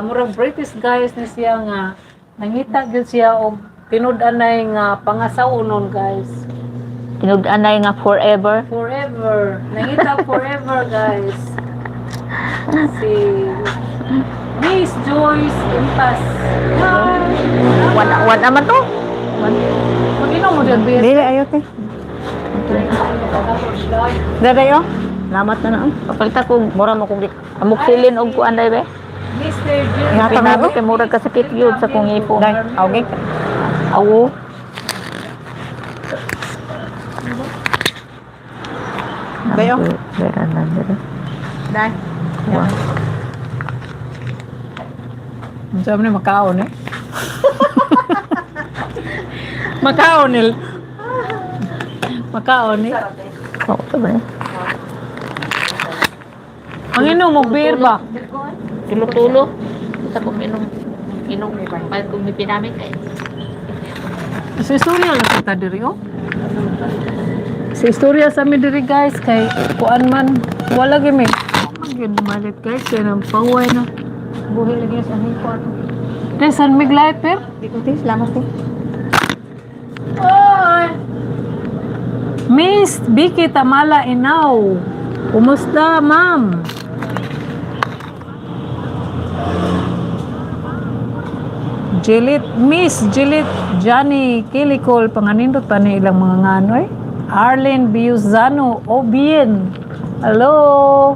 murag British, guys, ni siya nga nangita gyud siya og tinud-anay nga pangasawonon, guys. Tinud-anay nga forever. Forever. Nangita forever, guys. Si Miss Joyce Impas. Hi! Wala wala man to. Mag-inom mo dyan, Bill. Dili ayo te. Daday oh. Lamat na na. Kapalita ko Mura mo kong amoksilin og kuan day be. Mr. Jim. Ingatan mo. Pinabi kay murag kasakit gyud sa kong ipon. Day, okay. Awo. Day oh. Bera na dere. Day. Wa. Sabi ni makaon eh. Makaon nil. Makaon eh. Oh, to ba? Ang inom mo beer ba? Tulo-tulo. Sa kong inom inom pag kung may pinamit kay. Sa istorya lang kita diri oh. Sa istorya sa mi diri, guys, kay kuan man wala gyud may man gyud malit, guys, kay nang paway na. Buhi lagi sa aning ko. Dai san mig life per. Di ko te, salamat te. Oy. Miss Vicky Tamala Inaw. Kumusta, ma'am? Jilit, Miss Jilit Johnny Kilikol, panganindot pa ni ilang mga ngano eh. Arlene Biuzano Obien. Hello.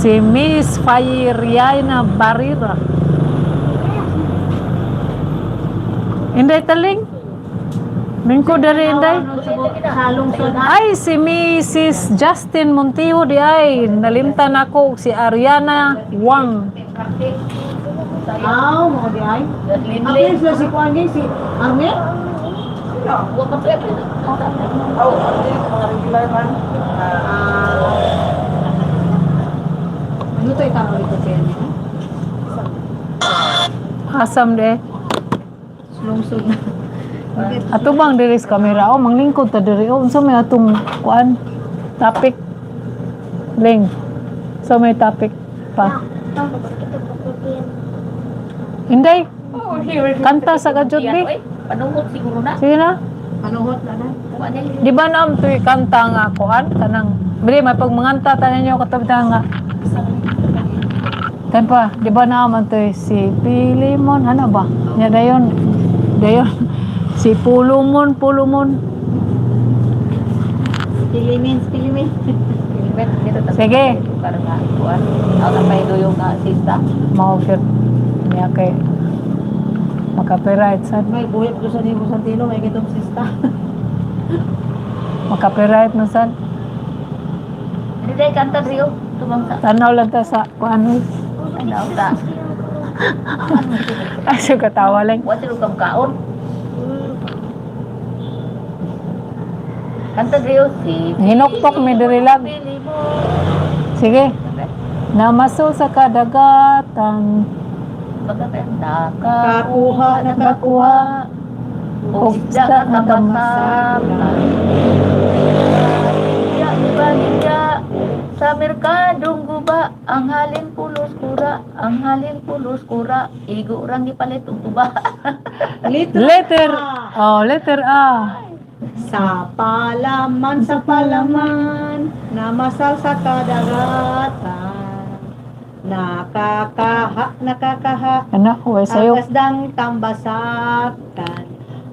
Si Miss Fayriana Barira. Inday taling. Mingko dari inday. Sa lungsod. Ay, si Mrs. Justin Montijo di ay. Nalimtan ako og si Ariana Wang. Aw, mo di ay. Ako sila si Kuan si Arnel. Wa ka pa. Oh, mga regular man. Ano to itama ko siya? Asam de. Lungsod na. Ato bang diri sa kamera? Oh, manglingkod ta diri. Oh, unsa may atong kuan? Topic. Ling. So may topic pa. Inday. Kanta sa kajud bi. Oy, panuhot siguro na. Sige na. Panuhot na na. Kuha niya. Di ba naam tuy kanta nga kuan kanang bili may pagmanganta tanan niyo katabi ta nga. Tan pa, di ba naam ang tuy si Pilimon ano ba? Nya dayon. Dayon si Pulumon, Pulumon. Pilimin, pilimin. Sige. Karon nga kuan. Aw na pa yung nga sista. Mao gyud niya kay makapiright sad. May buhay ko sa Nibo Santino, may gitong sista. Makapiright man sad. Hindi dai kanta Rio. Tumang sa Tanaw lang ta sa kuan oy. tanaw ta. Ay, katawa lang. Wa sila kang kaon. Kanta Rio si Hinuktok mi diri lang. Pilimon. Sige. Namaso sa kadagatan. Baga pa naka Kakuha, nakakuha. Og Og isda isda nga nga tambasam. Ya, iba sa merkadong guba, ang halin pulos kura, ang halin pulos kura, igo orang gipalit og tuba. Litro. Letter, oh, letter A. Sa palaman, namasal sa kadagatan. Nakakaha, nakakaha, Ano, uwe sa'yo. ang kasdang tambasakan.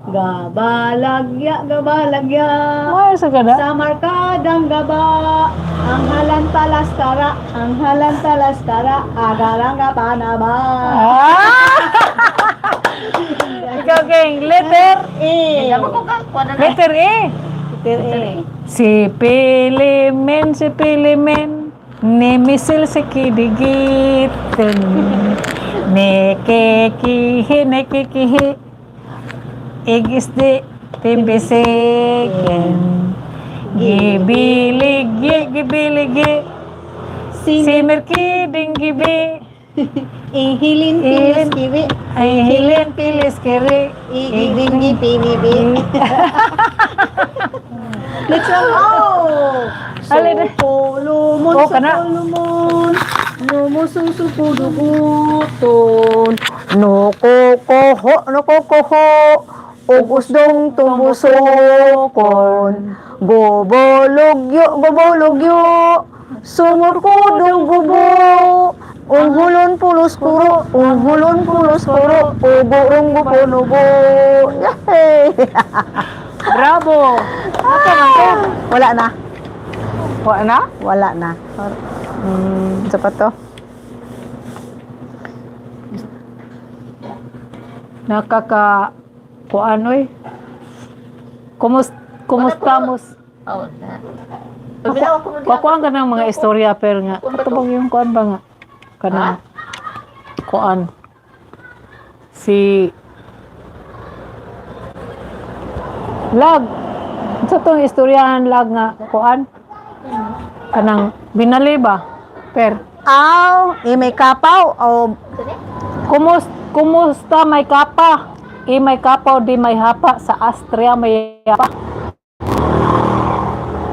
Gabalagya, gabalagya, Uwe sa kada. sa markadang gaba. Ang halan talastara, ang halan talastara, agarang kapanaba. Ah! Ikaw, gang. Letter, E. Dapat ko ka kuha na na. letter A. Letter E. Si Pilimen, si Pilimen, ni misil si kidigitin. Ni kikihi, ni kikihi, igisdi, timbisikin. Gibiligi, gibiligi, Si si Merkiding gibi, Ihilin pilis kiwi, ay hilin pilis kiri. igiringi pinibi. Let's go! Oh! Alin? Supulumon, Oh, kana. supulumon, lumususupuduguton. Nukukoho, nukukoho, ug usdong tumbusokon. Gobolugyo, gobolugyo, sumurkudong gubo. Unghulon pulos kuro, unghulon pulos kuro, ugurong gupunubo. Yay! Bravo! Wala na. Wala na? Wala na. Isa pa to? Nakaka kuan oy. Kumustamos? Oh, na. Pabinaw ko mo Kuan ka ng mga istorya pero nga ato bang yung kuan ba nga kanang kuan si Lag sa tong istoryahan lag nga kuan kanang binali ba per Aw, eh, may kapaw o Kumusta may kapa? I may kapaw di may hapa sa Astria may hapa.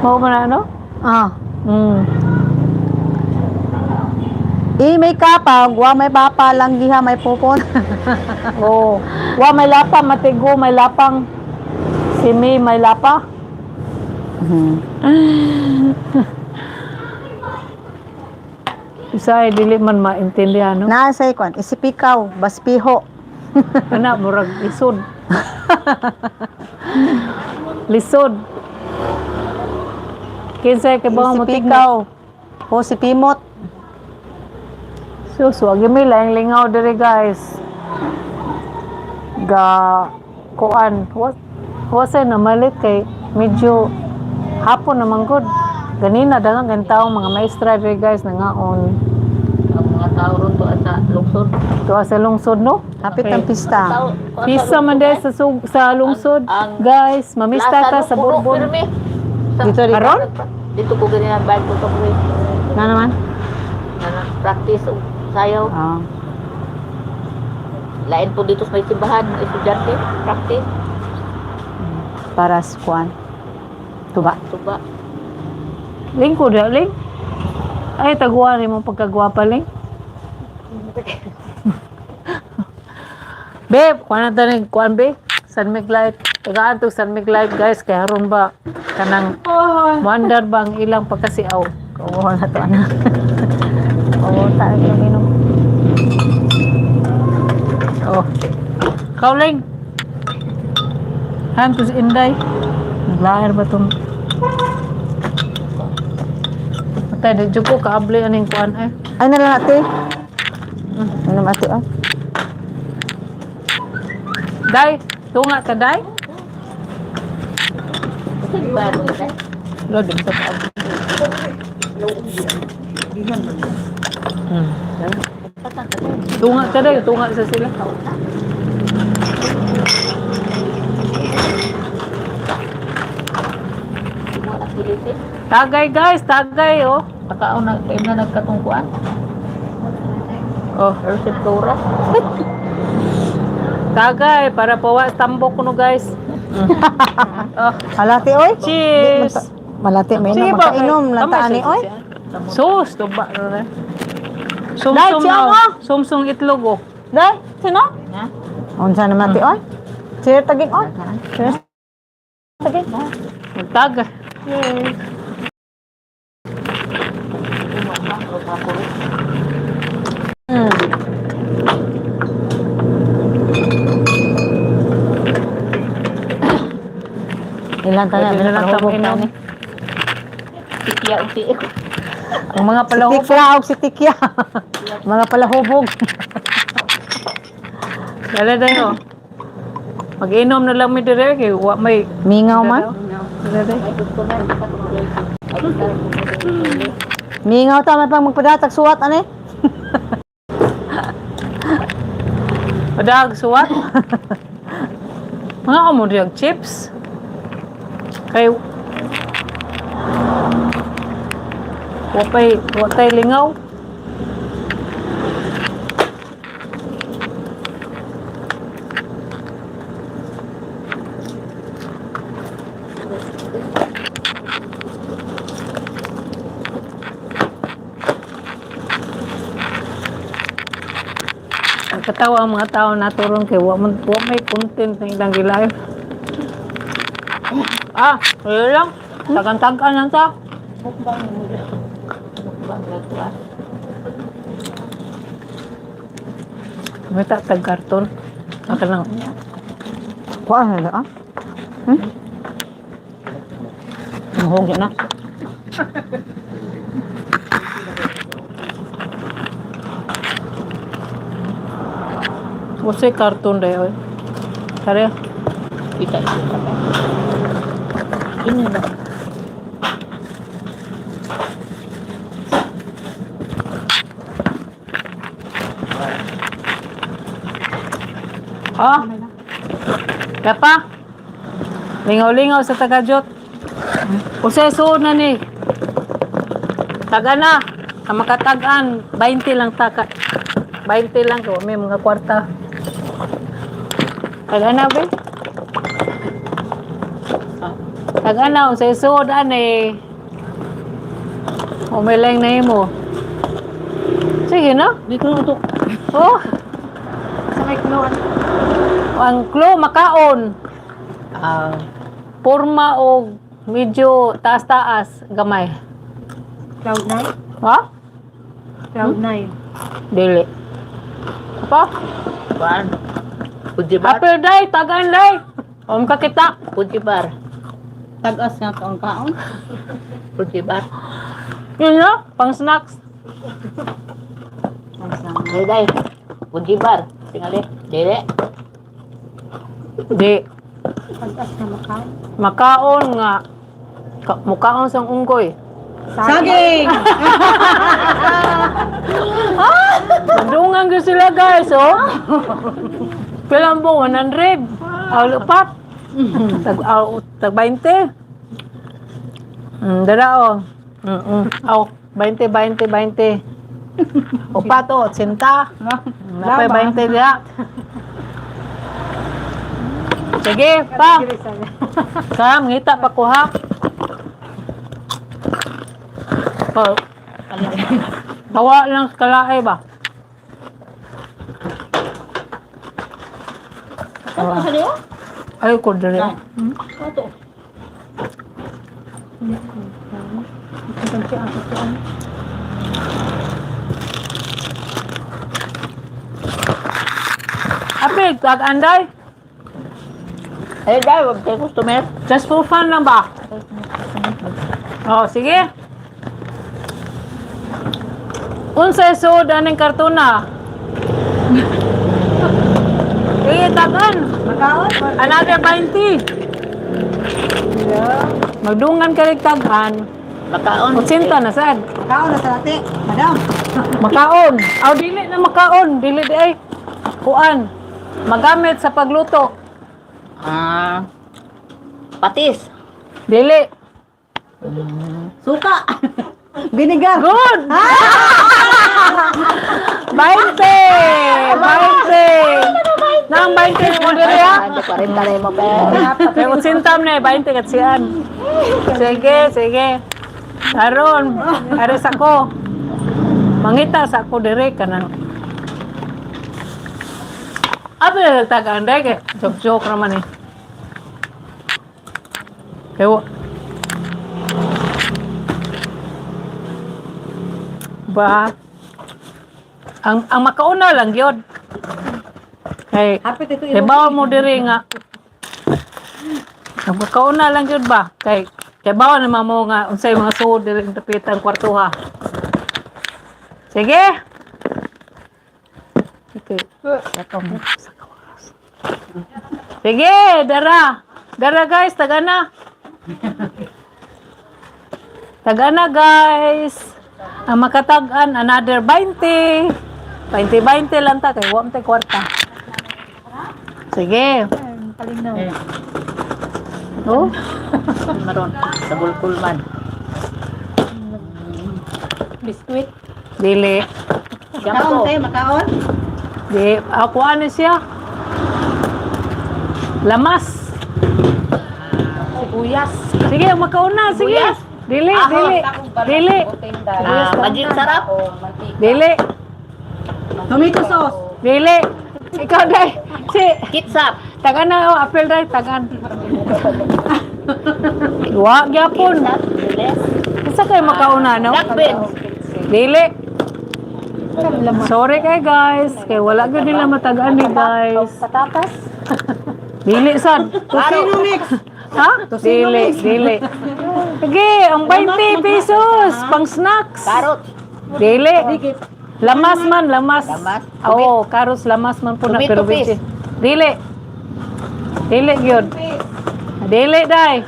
Mao man na, ano? ah. Eh, may kapaw, wa may papa lang giha may pupon. Oo. Wa may lapa matigo may lapang. Si May may lapa. Usay dili man maintindihan no. Naa say kwan, isipikaw, baspiho. Ana murag lisod. Lisod. Kinsay kay ba mo tignan? Isipikaw. O si Pimot. Sus, wag mi laing lingaw diri guys. Ga kuan, what wasay na malit kay medyo hapon naman gud. Ganina daghang gantaw mga maestra diri guys nangaon. Ang mga Tao ron to sa lungsod. Tuwa sa lungsod, no? Hapit ang pista. Tao, kuha sa Pisa man lungsod, dahil sa lungsod. Ang Guys, mamista Plaza, ta no, sa puno, Bourbon. pirmi. Dito, dito. Aron? Dito ko ganyan ang bike ko sa buhay. Na naman? Na practice og sayaw. Ah. Lain po dito sa may simbahan, mga estudyante, practice, Para sa kuan. Tuba. tuba. Ling ko da, Ling. Ay, taguan mo pagkagwapa, Ling. Babe, kuan na tayo, kuan be. San Mig Light. Tagaan to San Mig Light, guys. Kaya aron ba, kanang wonder ba ang ilang pagkasiaw. Oo na to anak. Oo, tayo yung inom. Oh. Kauling. Han to si Inday. Naglaer ba tong? Patay, di jud ko kaabli aning kuan eh. Ay, nalang ate. Ano ate, oh. Day, tunga ka day. Simbahan mo ito. Lo, di ba kaabli? Tunga ka day, tunga sa sila. Tagay guys, tagay oh. Pakaon na kayo na nagkatungkuan. Oh, Receptora. tagay para pawa tambok kuno guys. Oh, Halate, oy. cheers. Malate, may Sige inom. ba, Makainom lang tama ta ani, siya, oy. siya. Sus, tuba na na. Dai, Sumsum siyang, na. oh. Sumsum itlog oh. Day, sino? Ha? Unsa naman ate, oy? Cheer taging, oy. Cheers. Taging. Magtagay. Ilan ta na? Pwede na lang Palahubog tang inom. ta ni. Tikya uti. Ang mga Si palahubog. Tikla og si Tikya. Mga palahubog. Dala dayo. Mag-inom na lang mi dire kay wa may Mingaw man. Dala day. Ay gusto na hindi ka tumuloy. Ay gusto na tumuloy. Mingaw ta man pang magpadatag suwat ani. Padag suwat. Mga amo diyag chips. Kay wapay watay lingaw. Ang katawa ang mga tao naturon kay wa man wa may content na ilang gilive. Ah, wala lang. Tagan-tagan lang ta. Mukbang mo. Mukbang nagkuan. May tag karton. Aka lang. Kuan na ah. Mahog na. Usay karton dayo. Kare. Kita ito. Ini na. Ah. Kapa. Lingaw-lingaw sa tagajot. Usay suod na ni. Taga na. Ang makatag-an, 20 lang taka. 20 lang ko, may mga kwarta. Taga na, be. Taga na, usay suod ani. Umilang na imo. Sige na. Di ko utok. Oh, Sa may clue. ang clue makaon. Ah, Porma og medyo taas-taas gamay. Cloud 9? Ha? Cloud 9. Dili. Apa? kuan. Pujibar. Apple day, tagaan day. Om ka kita. Pujibar. Tag-as nga kaon kaon. Pujibar. Yun na, pang snacks. Ay day. Pujibar. Tingali. Dili. Di. Tag-as nga makaon. Makaon nga. Ka, mukaon sang unggoy. Saging! Madungan gyud sila, guys, oh. Pila mo 100. Aw lupat. Tag aw, tag 20. Dara oh. Aw, 20 20 20. Upat oh, 80. Napay 20 diha. Sige, pa. Kam, ngita pa ko ha. Pa. Tawa lang sa kalae ba? Ay, ko dali. Apil, tag anday. Eh, dahil, wag kayo customer. Just for fun lang ba? Oh, sige. Unsay suod aning kartona? Sige, tagan. Makaon? Another 20. Magdungan ka rin tagan. Makaon. 80 na sad. Makaon na sa ate. Madam. Makaon. Aw, dili na makaon. Dili di ay. Kuan. Magamit sa pagluto. Ah, patis. Dili. Suka. Vinegar. Good! 20! 20! Nang 20 mo diri ha? Ah, 40 na mo, pe. Kay utsintam na eh, 20 katsian. Sige, sige. Aron, ares ako. Mangita sa ako dire kanang. Ato na nagtagaan dai kay joke joke naman eh. Kay ba ang makauna lang gyud. Kay Hapit ito. Kay bawal mo diri nga. Ang makauna lang gyud ba? Kay bawal naman mo nga unsay mga suod diri ang dapitan kwartuha. Sige. Okay. Sige, dara. Dara guys, tagana. Tagana guys. Ang makatag-an another 20. 20-20 lang ta kay wa man tay kwarta. Sige. Oh, Maron, sa bulkul man. biskuit. Dili. Makaon Shampoo. tayo, makaon. Di, ako ano siya? Lamas. Sibuyas. Sige, makauna, sige. Sibuyas. Dili, dili. Dili. Ah, magic sarap. Dili. Tomato sauce. Dili. Ikaw dai. Si, Kitsap. tagan na oh, apel dai, tagan. Wa gyapon. Kitsap. Bilis. Isa kay makauna no? Black beans. Dili. Sorry kay guys, kay wala gyud nila matagaan ni guys. Patatas. Dili sad. Tocino mix. Ha? Dili, dili. Sige, ang 20 pesos pang snacks. Carrot. Dili. Lamas man, lamas. Lamas. Oo, karos lamas man po na Tomato pero paste. busy. Dili. Dili gyud. Dili dai.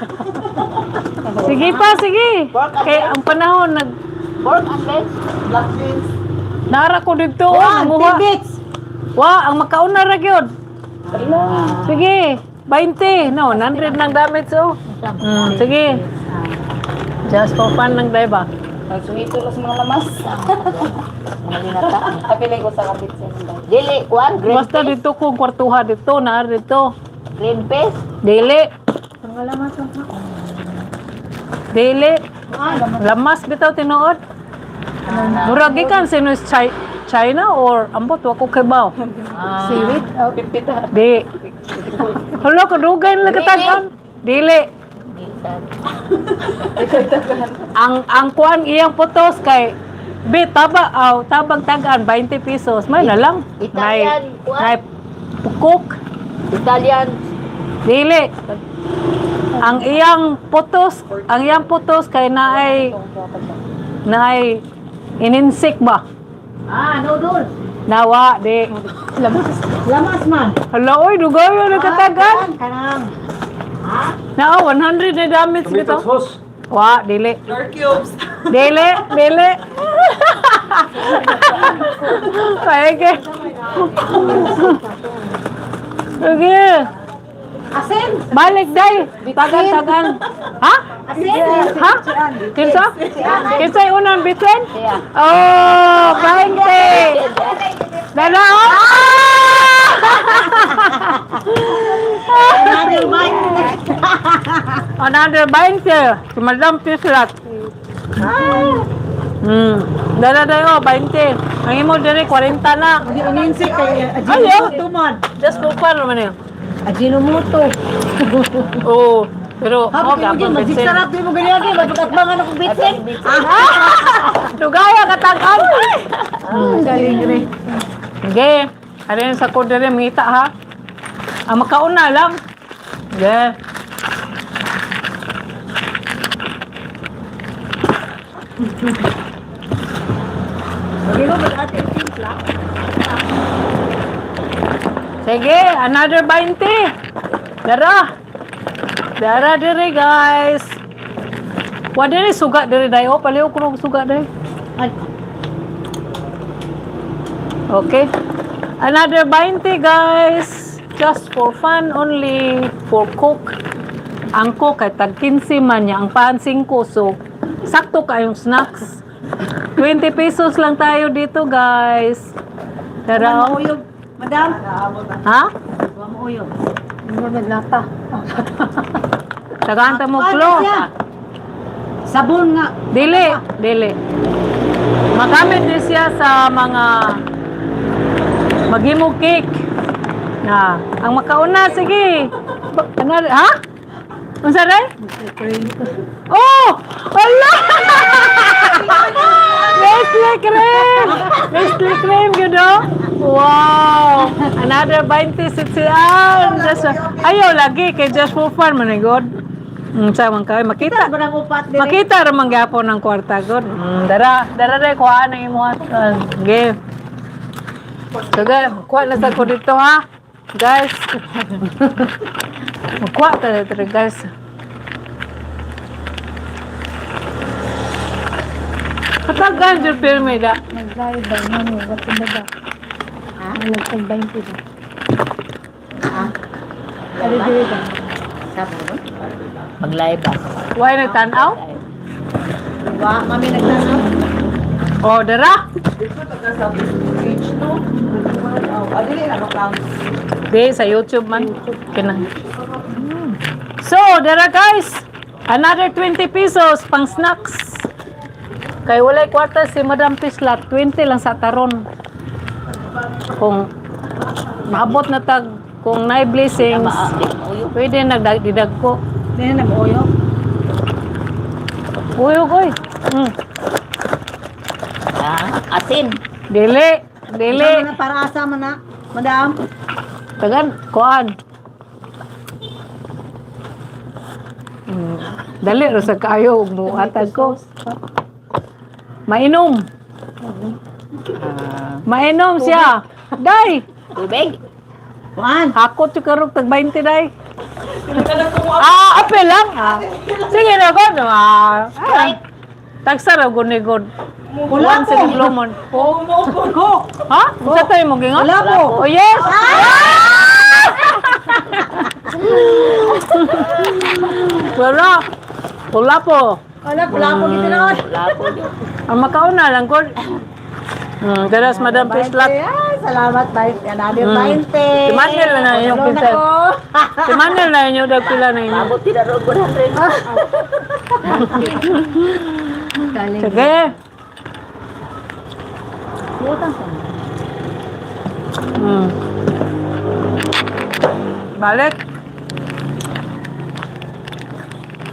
Sige pa, sige. Kay ang panahon nag Pork and beans. nara ko dito oh, One, nanguha. tidbits. Wa, ang makauna ra gyud. Sige, 20. No, 100 nang damage oh. Sige. Just for fun lang dai ba? Pagsuhito lang sa mga lamas. Mga linata. Apilay ko sa kapit sa mga. Dili, kuan, green Basta peas. dito ko kwartuha dito, naar dito. Green peas. Dili. Dili. Lamas bitaw tinuod. Murag gikan sino is China or ambot wa ko kibaw. Seaweed? Oh, pipita. Di. Hala kadugay nila katagan. Dili. Ang kuan iyang putos kay bi taba aw tabang tagaan 20 pesos. May na lang. Italian, kuan. Nay cook. Italian. Dili. Ang iyang putos kay naay naay ininsik ba? Ah, noodles. Nawa di. Lamas. Lamas man. Hala oy dugay na katagan. Kanang. Naa 100 na damage Tomato bitaw. sauce. Wa, dili. Your cubes. Dili, dili. Paege. Sige. Asin! Balik day. Tagan tagan. Ha? Ha? Kinsa? Kinsa yung unang bitsin? Oh, 20. Dala oh. Another bite. Another 20. Si Madam Pislat. Dala dayo, 20. Ang imo diri 40 na. Uninsi kay Ayaw. Ajinomoto man. Just for fun naman yun. Ajinomoto. Oo. Pero, Hapo oh, kayo gapon maging bitsin. sarap di mo ganyan di magpatbangan akong bitsin. Dugaya katakan. Galing rin. Sige. Ano yun sa ko diri mangita ha. Ang makauna lang. Sige. Sige, another 20. Dara. Dara diri guys. Wa diri suga diri dayo paliw ko og suga diri. Ay. Okay. Another 20 guys. Just for fun only. For cook. Ang cook ay tag 15 man niya. Ang pan 5. So, sakto kayong snacks. 20 pesos lang tayo dito guys. Tara. Oh. Mauyog. Madam. Ha? Wa mo uyog. Naglata. Tagaan ta mo Ah, klo. siya. Sabon nga. Dili, dili. Magamit din siya sa mga maghimo cake. Na, ang makauna sige. Ano, ha? Unsa rin? Oh! Wala! Nestle cream! Nestle cream, you know? Wow! Another 20 sitsian. Just, ayaw lagi, kay just for fun, man God. Sa man kayo, makita. Kita ba upat diri? Makita ra man gyapon ang kwarta god. Dara, dara dai kuha ang imo. Sige. Sige, kuha na sa ko dito ha. Guys. Kuha ta dito guys. Katagan jud pirmi da. Nag-live ba? Mami, ba't ba ba? Ha? Nagtag 20 ba? Ha? Ari diri ba? Sabon? Mag-live ba? Why nagtan-aw? Wa, mami nagtanaw. Oh, dara. Dito taga sa page no. Ah, dili na ka Di sa YouTube man. Kina. So, dara guys. Another 20 pesos pang snacks. Kay walay kwarta si Madam Pislat, 20 lang sa taron. Kung maabot na tag kung naay blessings, pwede nagdidag ko. Dili na nag-uyog. Uy, uy. Ah, asin. Dili, dili. Sama na para asa man na. Madam. Tagan, kuan. Dali ra sa kayo ug muatag ko. Mainom. Mainom siya. Day, Tubig. Kuan. hakot yung karog tag 20 day. Ah, apel lang. Ah. Sige na god. Ah. Ah. Tagsa ra gud ni god. Wala Kuan sa po. Glomon. Coke. Ha? Unsa tayo mo gingon? Wala po. Oh yes. Wala. Wala po. Wala, pula po gito na. Wala po yun. Ang makauna lang ko. Daras Madam Pislat. Ay, salamat, 20. Another 20. Si Manuel na na inyong Tulong pinsan. ako. Si Manuel na inyo dag pila na inyo. Abot tira ro 100. Galing. Sige. Balik.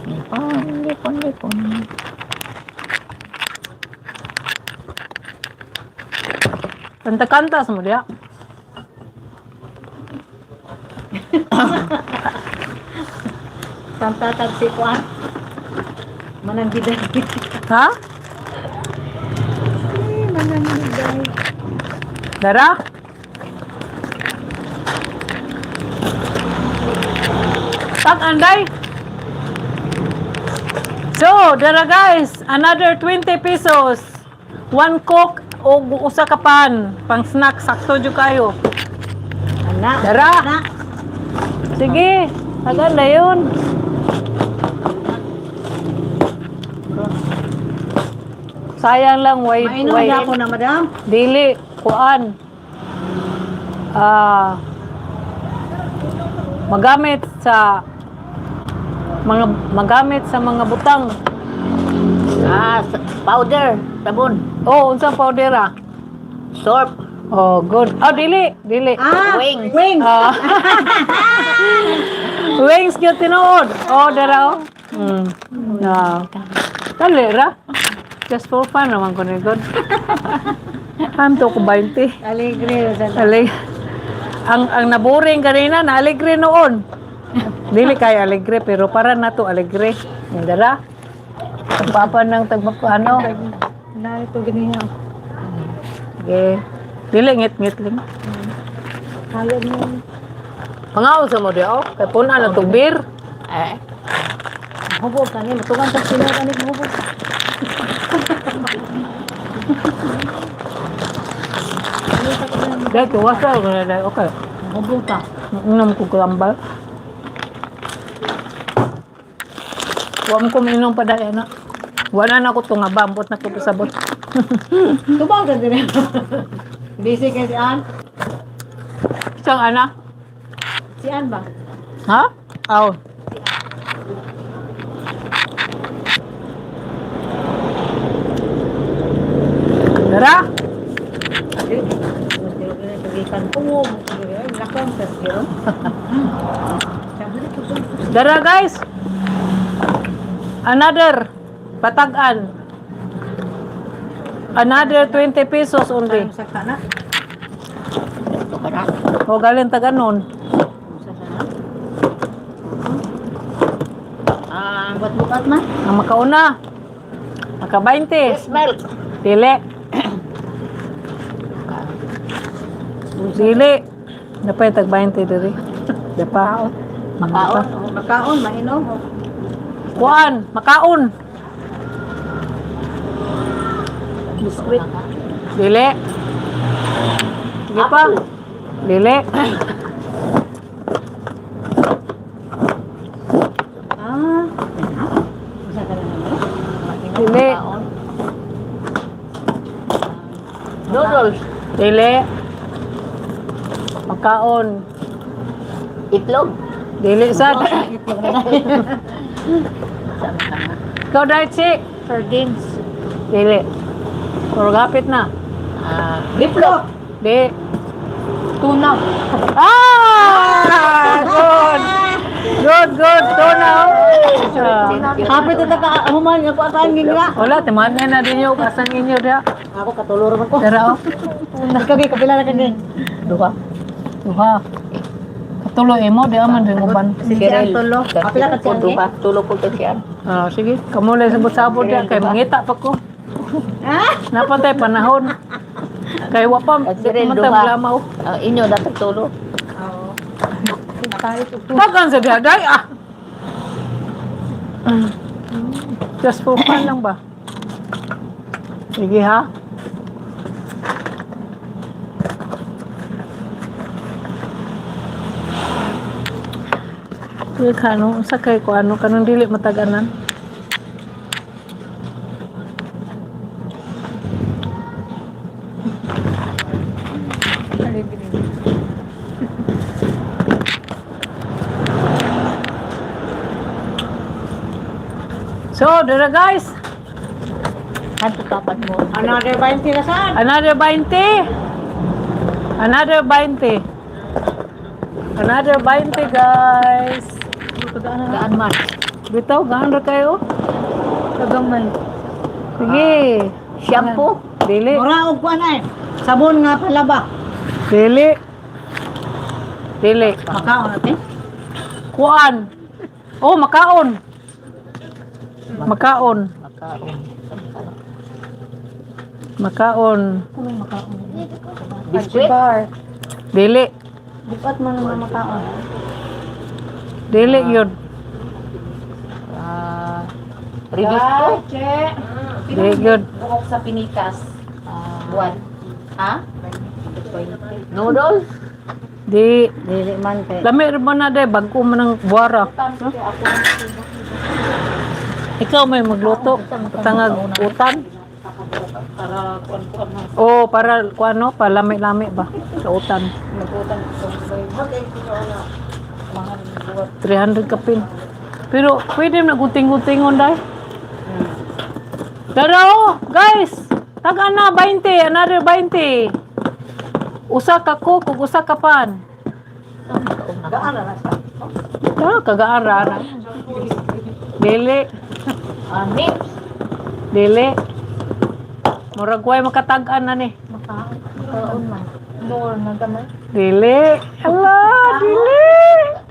Lipon, lipon, lipon. Kanta-kanta sa mo diya. Tantatag si Kuan. Manang biday. Ha? Dara? Tak anday. So, dara guys, another 20 pesos. One Coke o usa ka pan pang snack, sakto jud kayo. Ana. Dara. Ana. Sige, tagal na yun. Sayang lang, wait, Mainom wait. na ako na, madam. Dili, kuan. Ah, magamit sa mga butang. Ah, powder, sabon, Oh, unsang powder ah? soap, Oh, good. Oh, dili, dili. Ah, Wings. Wings. Ah. Wings gyud tinuod. Oh, dara oh. Ah. Dali ra. Just for fun naman ko ni God. Am to ko 20. Alegre. Aleg. Ang naboring kanina na alegre noon. Dili kay alegre pero para nato alegre. Dara. Papa ng tagpa ano. Narito ganyan. Sige. Dili ngit-ngit lang. Kaya mo. Pangaon sa mo di oh. Kay punan na tug beer. Eh, Hubog ka niya. Matugan sa sino ka niya. Hubog. Dahil tuwasa ko na dahil. Okay. Hubog ka. Inom ko gambal. Wa mo ko minom pa dahil na. Wala na ko tunga ba, ambot na ko pasabot. Tubaw ka din. Busy kay si Ann. Isang ana. Si Ann ba? Ha? Aw. Tara. Dara guys. Another patag-an. Another 20 pesos only. ito ka na. O galing taga nun. Ah, Bukat man. Ang makauna. Maka 20. yes, milk. Dili. Dili. Napay tag 20 diri. Dapa. Makaon. Makaon, mainom. Kuan, makaon. Biskuit. Dili. Sige pa. Dili. Ah. Dili. Noodles. Dili. Makaon. Itlog. Dili sad. Ikaw dahil si. Sardines. Dili. Puro gapit na. Ah, biplok. Di. Tuna. Ah! Good. Good, good. Tuna. Oh. Ah. Hapit na ka, human, ako akaan ginga. Wala, timaan na din yung kasan inyo diha. Ako katulor man ko. Tara oh. Kagi kabila na kagi. Duha. Duha. Katulo imo di man rin uban. Si Ann tulo. Apila ka si Ann. Duha. Tulo po ka siya. Ah, sige, kamo lang sabot-sabot diha kay mangita pa ko. Napantay panahon. Kay wa pa At si Rel, man ta duha. lamaw. Ang inyo dapat tulo. Tagan sa diha day ah. Just for fun lang ba? Sige ha. Sige ka, ano, sa kay ko, ano, kanong dili mataganan. So, dara guys, Kanto kapat mo. Another 20 na saan? Another 20. Another 20. Another 20, guys. Gaan man. Bitaw, gaan ra kayo. Kagamay. Sige. Shampoo. Dili. Mura og kuan ay. Sabon nga palaba. Dili. Dili. Makaon natin. Kuan. Oh, makaon. Makaon. Makaon. Makaon. Biskuit. Bar. Dili. Bukat man ang mga makaon. Dili yun. Ah, Rebisco. Very good. Buok sa Pinitas. Buwan. Ha? Noodles. Di Dili man kay. lami ra ba na day bag-o man ang buwara. Ikaw may magluto, tangag utan. Oh, para kuano, palami-lami ba sa utan. 300 kapin. Pero pwede na guting-gutingon day. Tara oh, guys. Taga na 20, another 20. Usa ka coke ug usa ka pan. Ah, kagaara na. Dili, Nips. dili. Murag way makatag-an na ni. More na gamay. Dili. Ala, dili.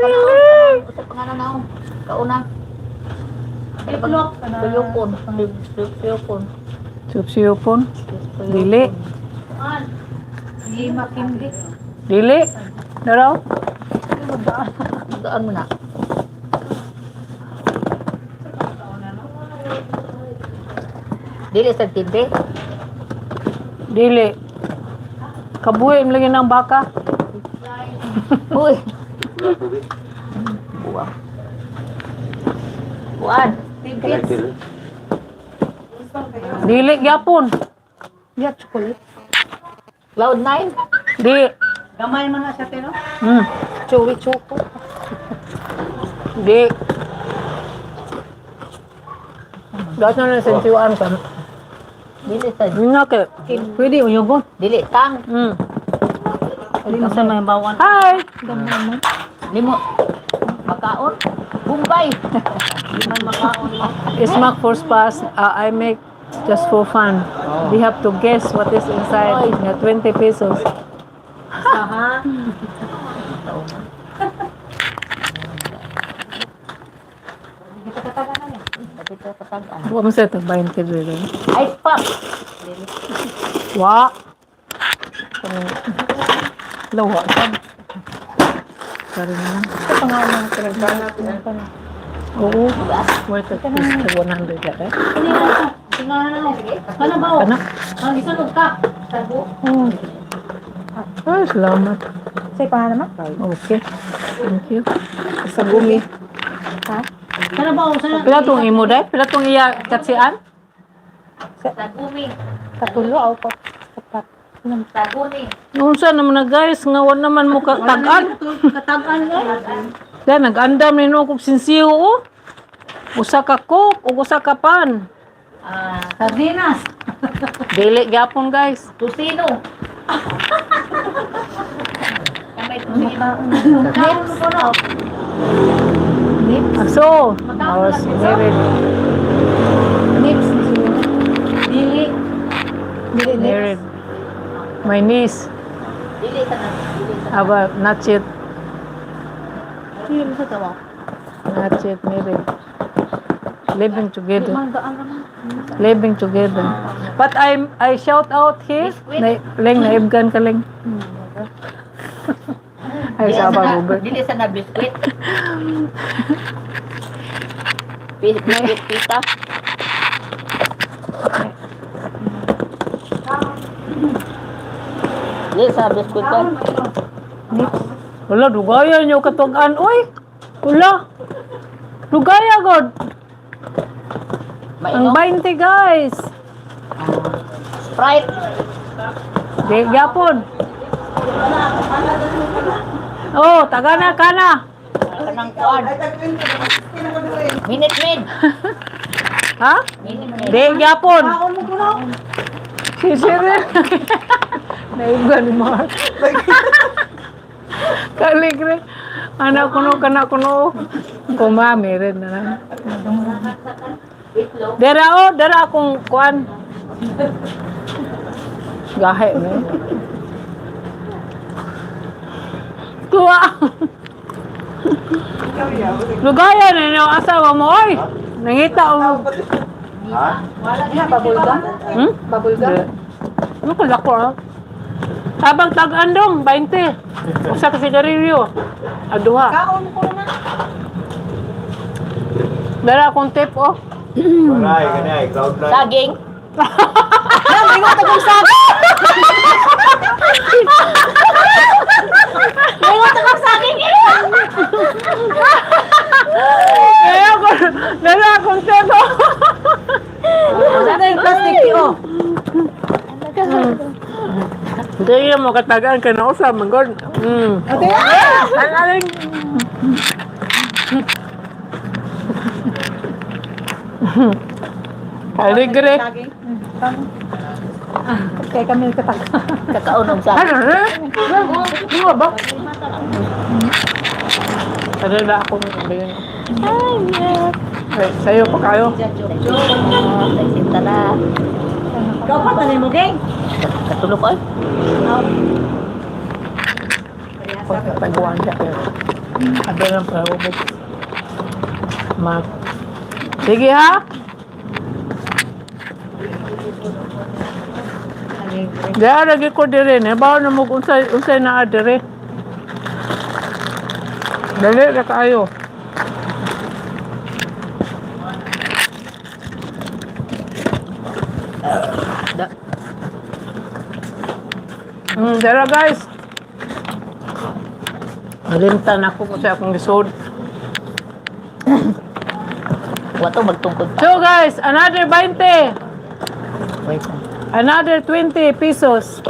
Dili. Usa pangalan na ako. Kauna. Itlog. Suyukon. Suyukon. Siyupon. Dili. Lima kindi. Dili. Daraw. Gaan mo na. Dili sa tindi. Dili. Kabuhi mo lagi ng baka. Uy. Buwa. Buwan. Dili gyapon. Yeah, chocolate. Cloud nine. Di. Gamay man na siya tino. Chewy choco. Di. Dapat na lang sa tiwan ka. Dili sa Nga kay. Pwede uyugon. dili tang. Dili sa may bawan. Hi. Limo. Makaon. Bombay. It's for spas. I make just for fun. We have to guess what is inside. Nga 20 pesos. Aha. Dito katagaan. Wa man sa tag 20 dito. Ice pop. Wa. Lawa sab. Sorry na lang. Pangalan ko nagbanat. Oo. Worth at least 100 ka eh. Ano ba? Kana? Ang isa ka. Oh. Ay, salamat. Say pangalan mo? Okay. Thank you. Sa gumi. Ano ba? Sa Pila tong imo dai? Pila tong iya katsian? Sagumi. Katulo aw pa. Kapat. Saguni. Unsa naman na guys, nga wa naman mo tag-an. Katagan guys. Dahil nag-andam ni no kog sinsiyo oh. Usa ka coke ug usa ka pan. Ah, Sardinas. Dili gyapon guys. tusino. Kamay tusino. Kaon ko no. So, I was married. Nips. Dili. Dili nips. Married. My niece, Dili sa na. Dili sa. aba not yet, Dili sa tawa. not yet married. Living together. Living together. But I shout out here. Na, leng naibgan ka leng. Ay Dili sa sa na. Robert. Dili sa na biskwit. Biskwit pita. Dili sa biskwit ko. Wala, dugaya niyo katugan. Uy! Wala! Dugaya, God! Ang Mainom. 20, guys! Sprite. Di, gyapon. Oh, taga na, kana. Kanang kuan. Minute maid. Ha? Minute maid. Di, gyapon. Si Sir. Naibgan ni Mark. Kaligre. Anak kuno, kana kuno. Kumami rin na lang. Itlog. Dara oh, dara akong kuan. Gahe me. Kuha. Lugaya na niyo asawa mo oy. Nangita mo. Yeah, bubble gum. Hmm? Bubble gum. Ano ko lako ah? Habang tag-andong, 20. Usa ka sigarilyo. Aduha. Kaon ko na. Dara akong tip oh. Walay, kanay, cloud nine. Saging. Ingon ta kong saging. Ingon ta kong saging. Kaya ako, dala akong sebo. Sa yung plastic oh. Hindi mo katagaan ka na usap, manggod. Ate, Ang aling... Aligre. Kaya kami nagtataka. Kakaon og saging. Ano rin? Ano ba? Ano na ako? Ay, sa'yo pa kayo. Sinta na. Ikaw pa tanay mo gang. Katulog ko. Pagtaguan siya kayo. Ano lang pa ako. Ma. Sige ha. Diya lagi ko dire ne bawo na mo unsay unsay naa dire. Dali ra kaayo. Dara guys. Nalimtan ako ko sa akong lisod. Wa to magtungkod pa. So guys, another 20. Wait. Another 20 pesos.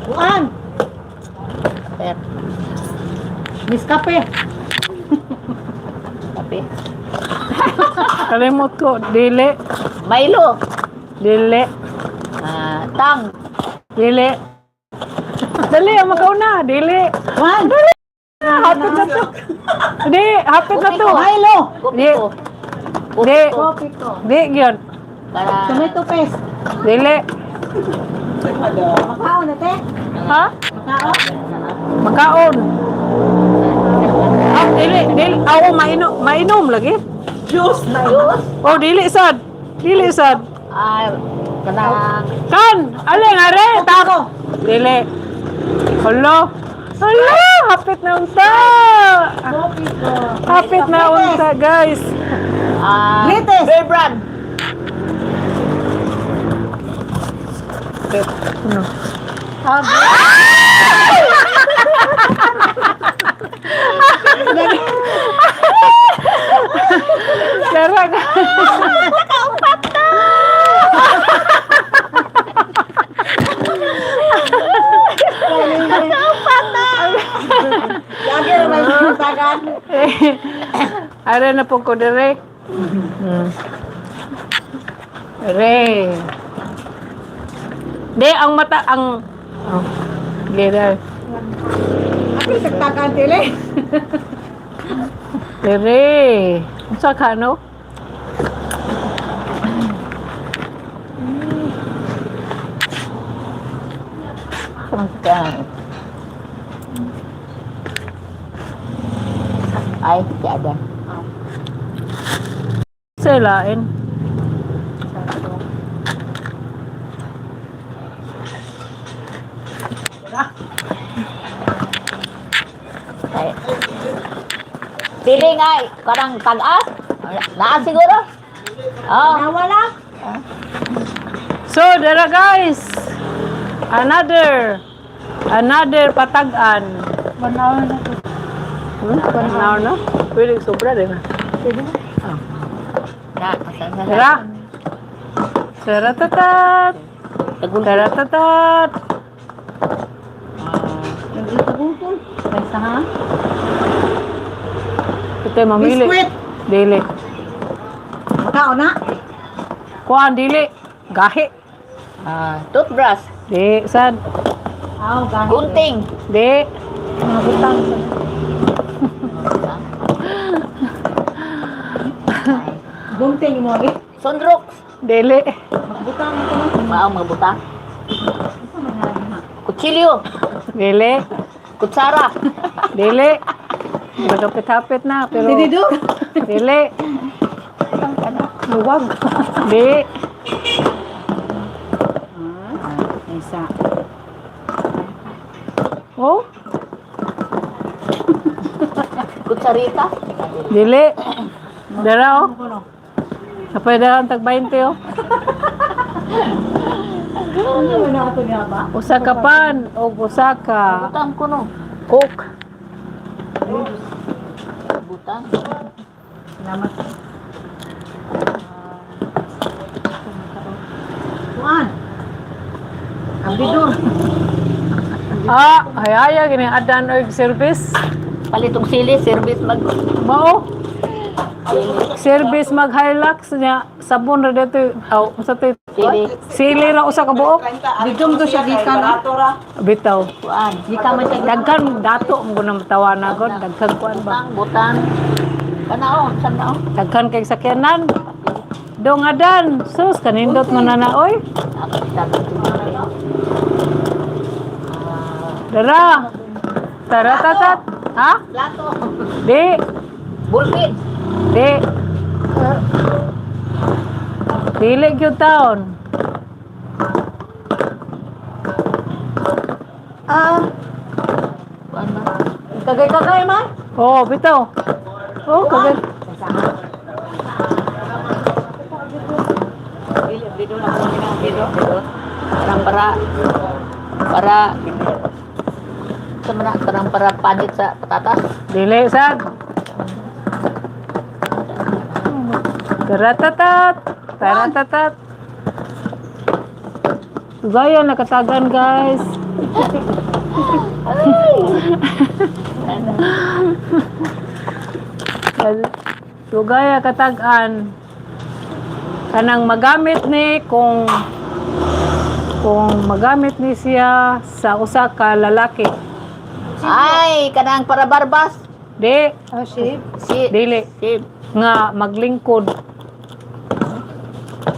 Kuan. Per. Miskape. Kape. Kalimot ko. Dili. Milo. Dili. Ah, tang. Dili. Dali, ang makauna. Dili. Kuan. Ah, hapit na to. Di, hapit na to. Milo. Kopi Di. ko. Kopi Di. ko. Kopi ko. Di, gyud. Para Tomato paste. Dili. Makaon na te. Ha? Makaon. Makaon. Ah, dili, dili. Ako, mainom, mainom lagi. Juice na. Oh, dili sad. Dili sad. Ah, kanang Kan, alin, are, tako. Dili. Hala. Hala, hapit na unta. Kopi ko. Hapit na unta, guys. ah, Glites. Bear Brand. Ano? Ah, Dara, guys. Lagi na may tagan. Are na po ko dire. Re. De, ang mata, ang... Oh. Dire. Ako yung tagtagan tili. Dire. Unsa ka, no? Kang. Ay, si Adam. Sa lain. Ay. Pili nga, karang tag-as. Naa siguro. Oh. Nawala. So, dara guys. Another. Another patag-an. 1 hour na to. 1 hour na? Pwede sobra din na. Pwede na. Na, masan Tara. Taratatat. Taratatat. Nagtagutol. Kaysa ha? Ito mamili. Biskwit. Dili. Makaon na. Kuan dili. Gahi. Ah, toothbrush, Di sad. Aw, gahi. gunting, Di. Mga butang. Gunting mo eh. sunrok, Dili. Magbutang ito no. maong mabuta. Kutsilyo, Dili. kutsara, Dili. Nagapit-hapit na pero Dili do. dili. Luwag. Di. Isa. Oh, kutsara. Kutsarita. Dili. Dara oh. Napay dara ang tag 20 oh. Usa ka pan og usa ka Butang ko no. Coke. Butang. Salamat. Kuan. Abidor. Ah, hayaya gini adan og service. Palitong sili, service mag... Mao. Service mag Hilux niya sabon ra dito. Aw, usa to? Sili. Sili ra usa ka buok. Didong to siya gikan. Bitaw. Kuan. Gikan man siya. Daghan dato mo gunang tawana god, daghan kuan ba. Butang, butang. Kanaon, saan na? Daghan kay sakyanan. Dong adan, sus kanindot mo na na oy. Ako sabi. Dara. Tara tatat. Ha? Plato. Di, Bulpin. di. Dili gyud taon. Ah, Kuan ba? kagay-kagay man. Oh, bitaw. Oh, kagay. Karang para para sa mana karang para panit sa patatas. Dili sad. Taratatat. Taratatat. Gaya nakatagan, guys. Tugaya katagan kanang magamit ni kung magamit ni siya sa usa ka lalaki. Ay, kanang para barbas. Di, Oh, shit. Si dili si nga maglingkod.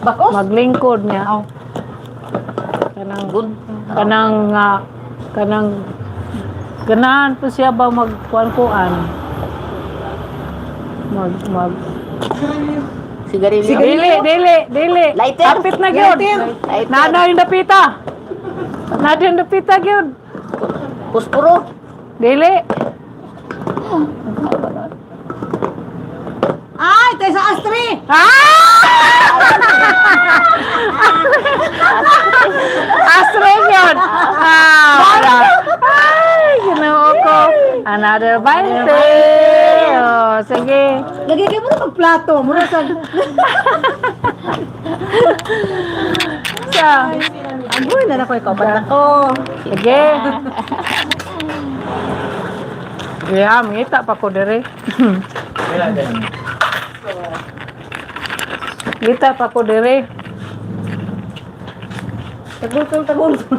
Bakos. Maglingkod niya. Kanang good. Kanang nga kanang ganahan po siya ba magkuan-kuan? Mag mag Sigarilyo. Dili, dili, dili. Lighter. Kapit na gyud. Lighter. Nana yung dapita. Nana yung dapita gyud. Puspuro. Dili. Ay, tayo sa Astri. Ah! Astro yun. Ah, wala. Ay, ginoo ko. Another 20. Oh, sige. Lagi kayo muna magplato. Muna sa... Sa. Agoy na ko ikaw pa ko. Sige. Yeah, mangita pa ko dere. Ngita pa ko dere. Tagultol, tagultol.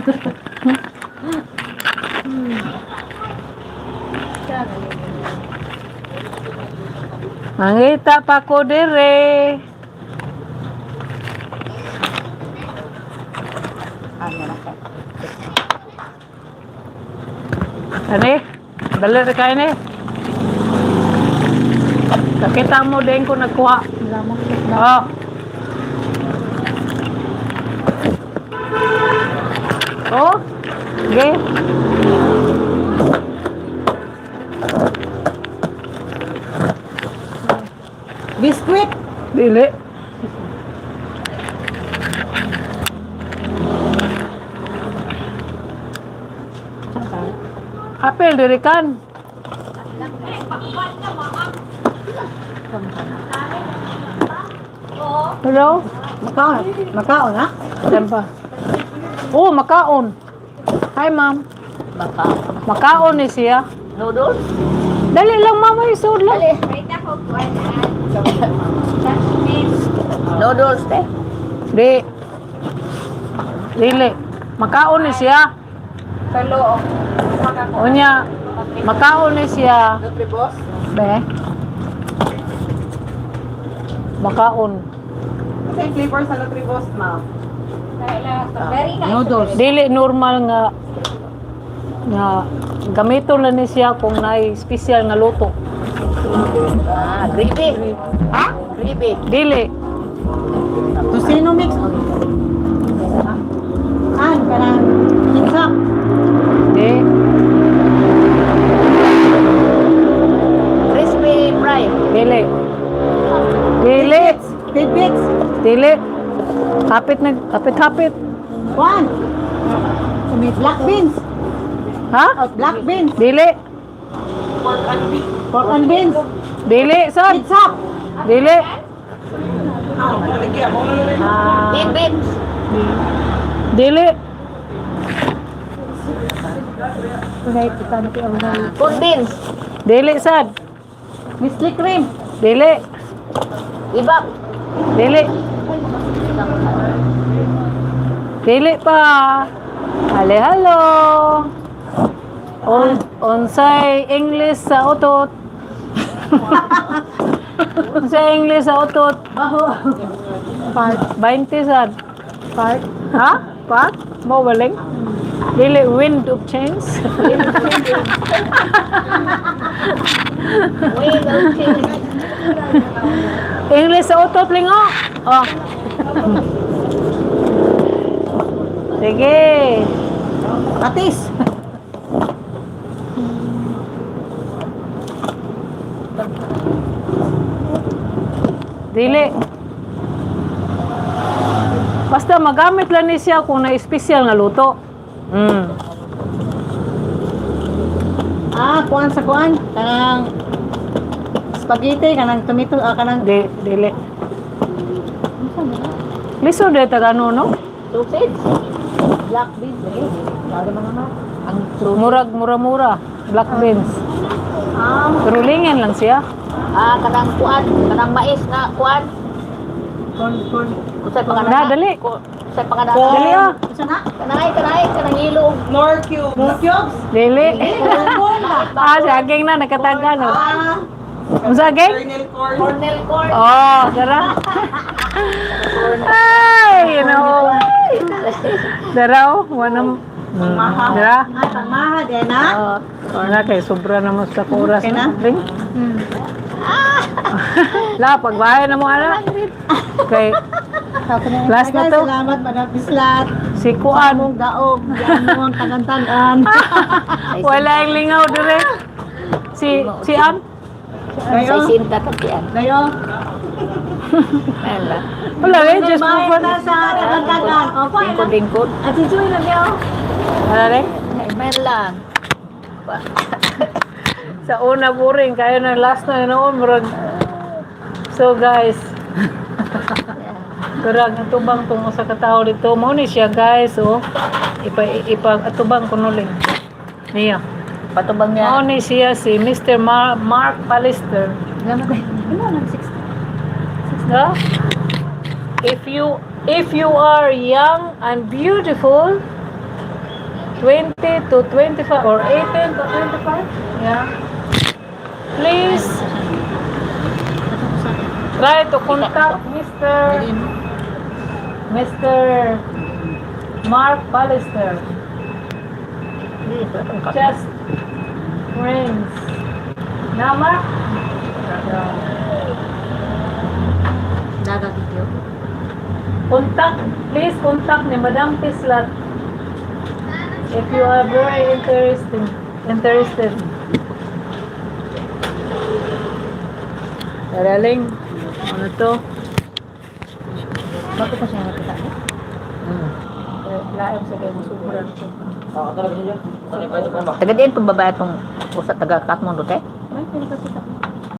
Mangita pa ko dere. Ani, dali ra kayo ni. Nakita mo din ko nagkuha. Oh. Oh. Okay. Biskuit. Dili. Apel diri kan. Hello? Makaon. Makaon ha? Yan pa. Oh, makaon. Hi, ma'am. Baka. Makaon ni siya. Noodles. Dali lang, ma'am. Ay, sud lang. Noodles te. Di. Dili. Makaon ni siya. Unya, makaon ni siya. Be. Makaon. Kasi yung flavor sa Nutribos, ma'am. Noodles. Dili normal nga nga gamiton lang ni siya kung naay special nga luto. Ah, gravy. Ha? Gravy. Dili. Tocino mix. An kanang kinsa. Di. Crispy. Hapit na, hapit hapit. Kuan. Black beans. Ha? Oh, black beans. Dili. Pork and beans. Dili, sad. Pizza. Dili. Bean beans. Dili. Corn beans. Dili, sad. Nestle cream. Dili. Ibak. Dili. Dili pa. Hale, halo. Unsay English sa utot? Unsay English sa utot? Baho. Part. 20 sad. Part. Ha? Part? Mo waling? Dili, wind of change. Wait, okay. English sa utot lingo. Oh. Sige. Patis. Dili. Basta magamit lang ni siya kung na-espesyal nga luto. Ah, kuan sa kuan. Kanang spaghetti, kanang tomato, ah, kanang Dili. Lisod eh, taga ano, no? Sausage. Black beans. Eh. Lalo mga ma. Ang sausage. Murag, mura-mura. Black beans. Ah, Pero lingin lang siya. Ah, kanang kuan, kanang mais nga kuan. corn, corn. Usay pangalan. Na, dali. Usay pangalan. Dali ah. Isa na? Kanay, kanay, kanang ilo. Nor cube. More cubes? Dili. Corn ba? Ah, si Aging na, nakataga, no? Ah, Ang saging? Kernel corn. Cornel corn. Oh, tara. Ay, you know. Dara, oh. Wanam. Dara. ah, pangmaha din na. Oh, wala kay sobra naman sa oras. Okay na? Ring. La, pagbahay na mo ala. Kay last na to. Salamat, Madam Bislat. Si Kuan. Among daog, yan mo ang tagantagan. Wala yung lingaw dire. Si Ann. Sa sinta kapian. Dayo. Wala. Wala eh, just for Bahay fun. na sa tagantagan. O, kuha na. Lingkod, lingkod. At si Joy lang yaw. Wala rin. Amen lang. Sa una boring kayo na last na noon murag. So guys, Karag atubang tungo sa katao dito mo ni siya, guys, oh. Ipa ipa atubang kuno ling. Niya. Patubang niya. Mao ni siya si Mr. Mark Pallister. Ano, nag 60? No? If you are young and beautiful, 20 to 25 or 18 to 25, yeah. Please try to contact Mr. Mark Pallister. Just friends. Na Mark? Dagat video. Contact, please contact ni Madam Pislat if you are very interested. Daraling, ano to? Bago pa siya nakita. Laim sa kayo masubra. Taga diin pong babae itong usa taga Katmon te. Ay, pinakasita.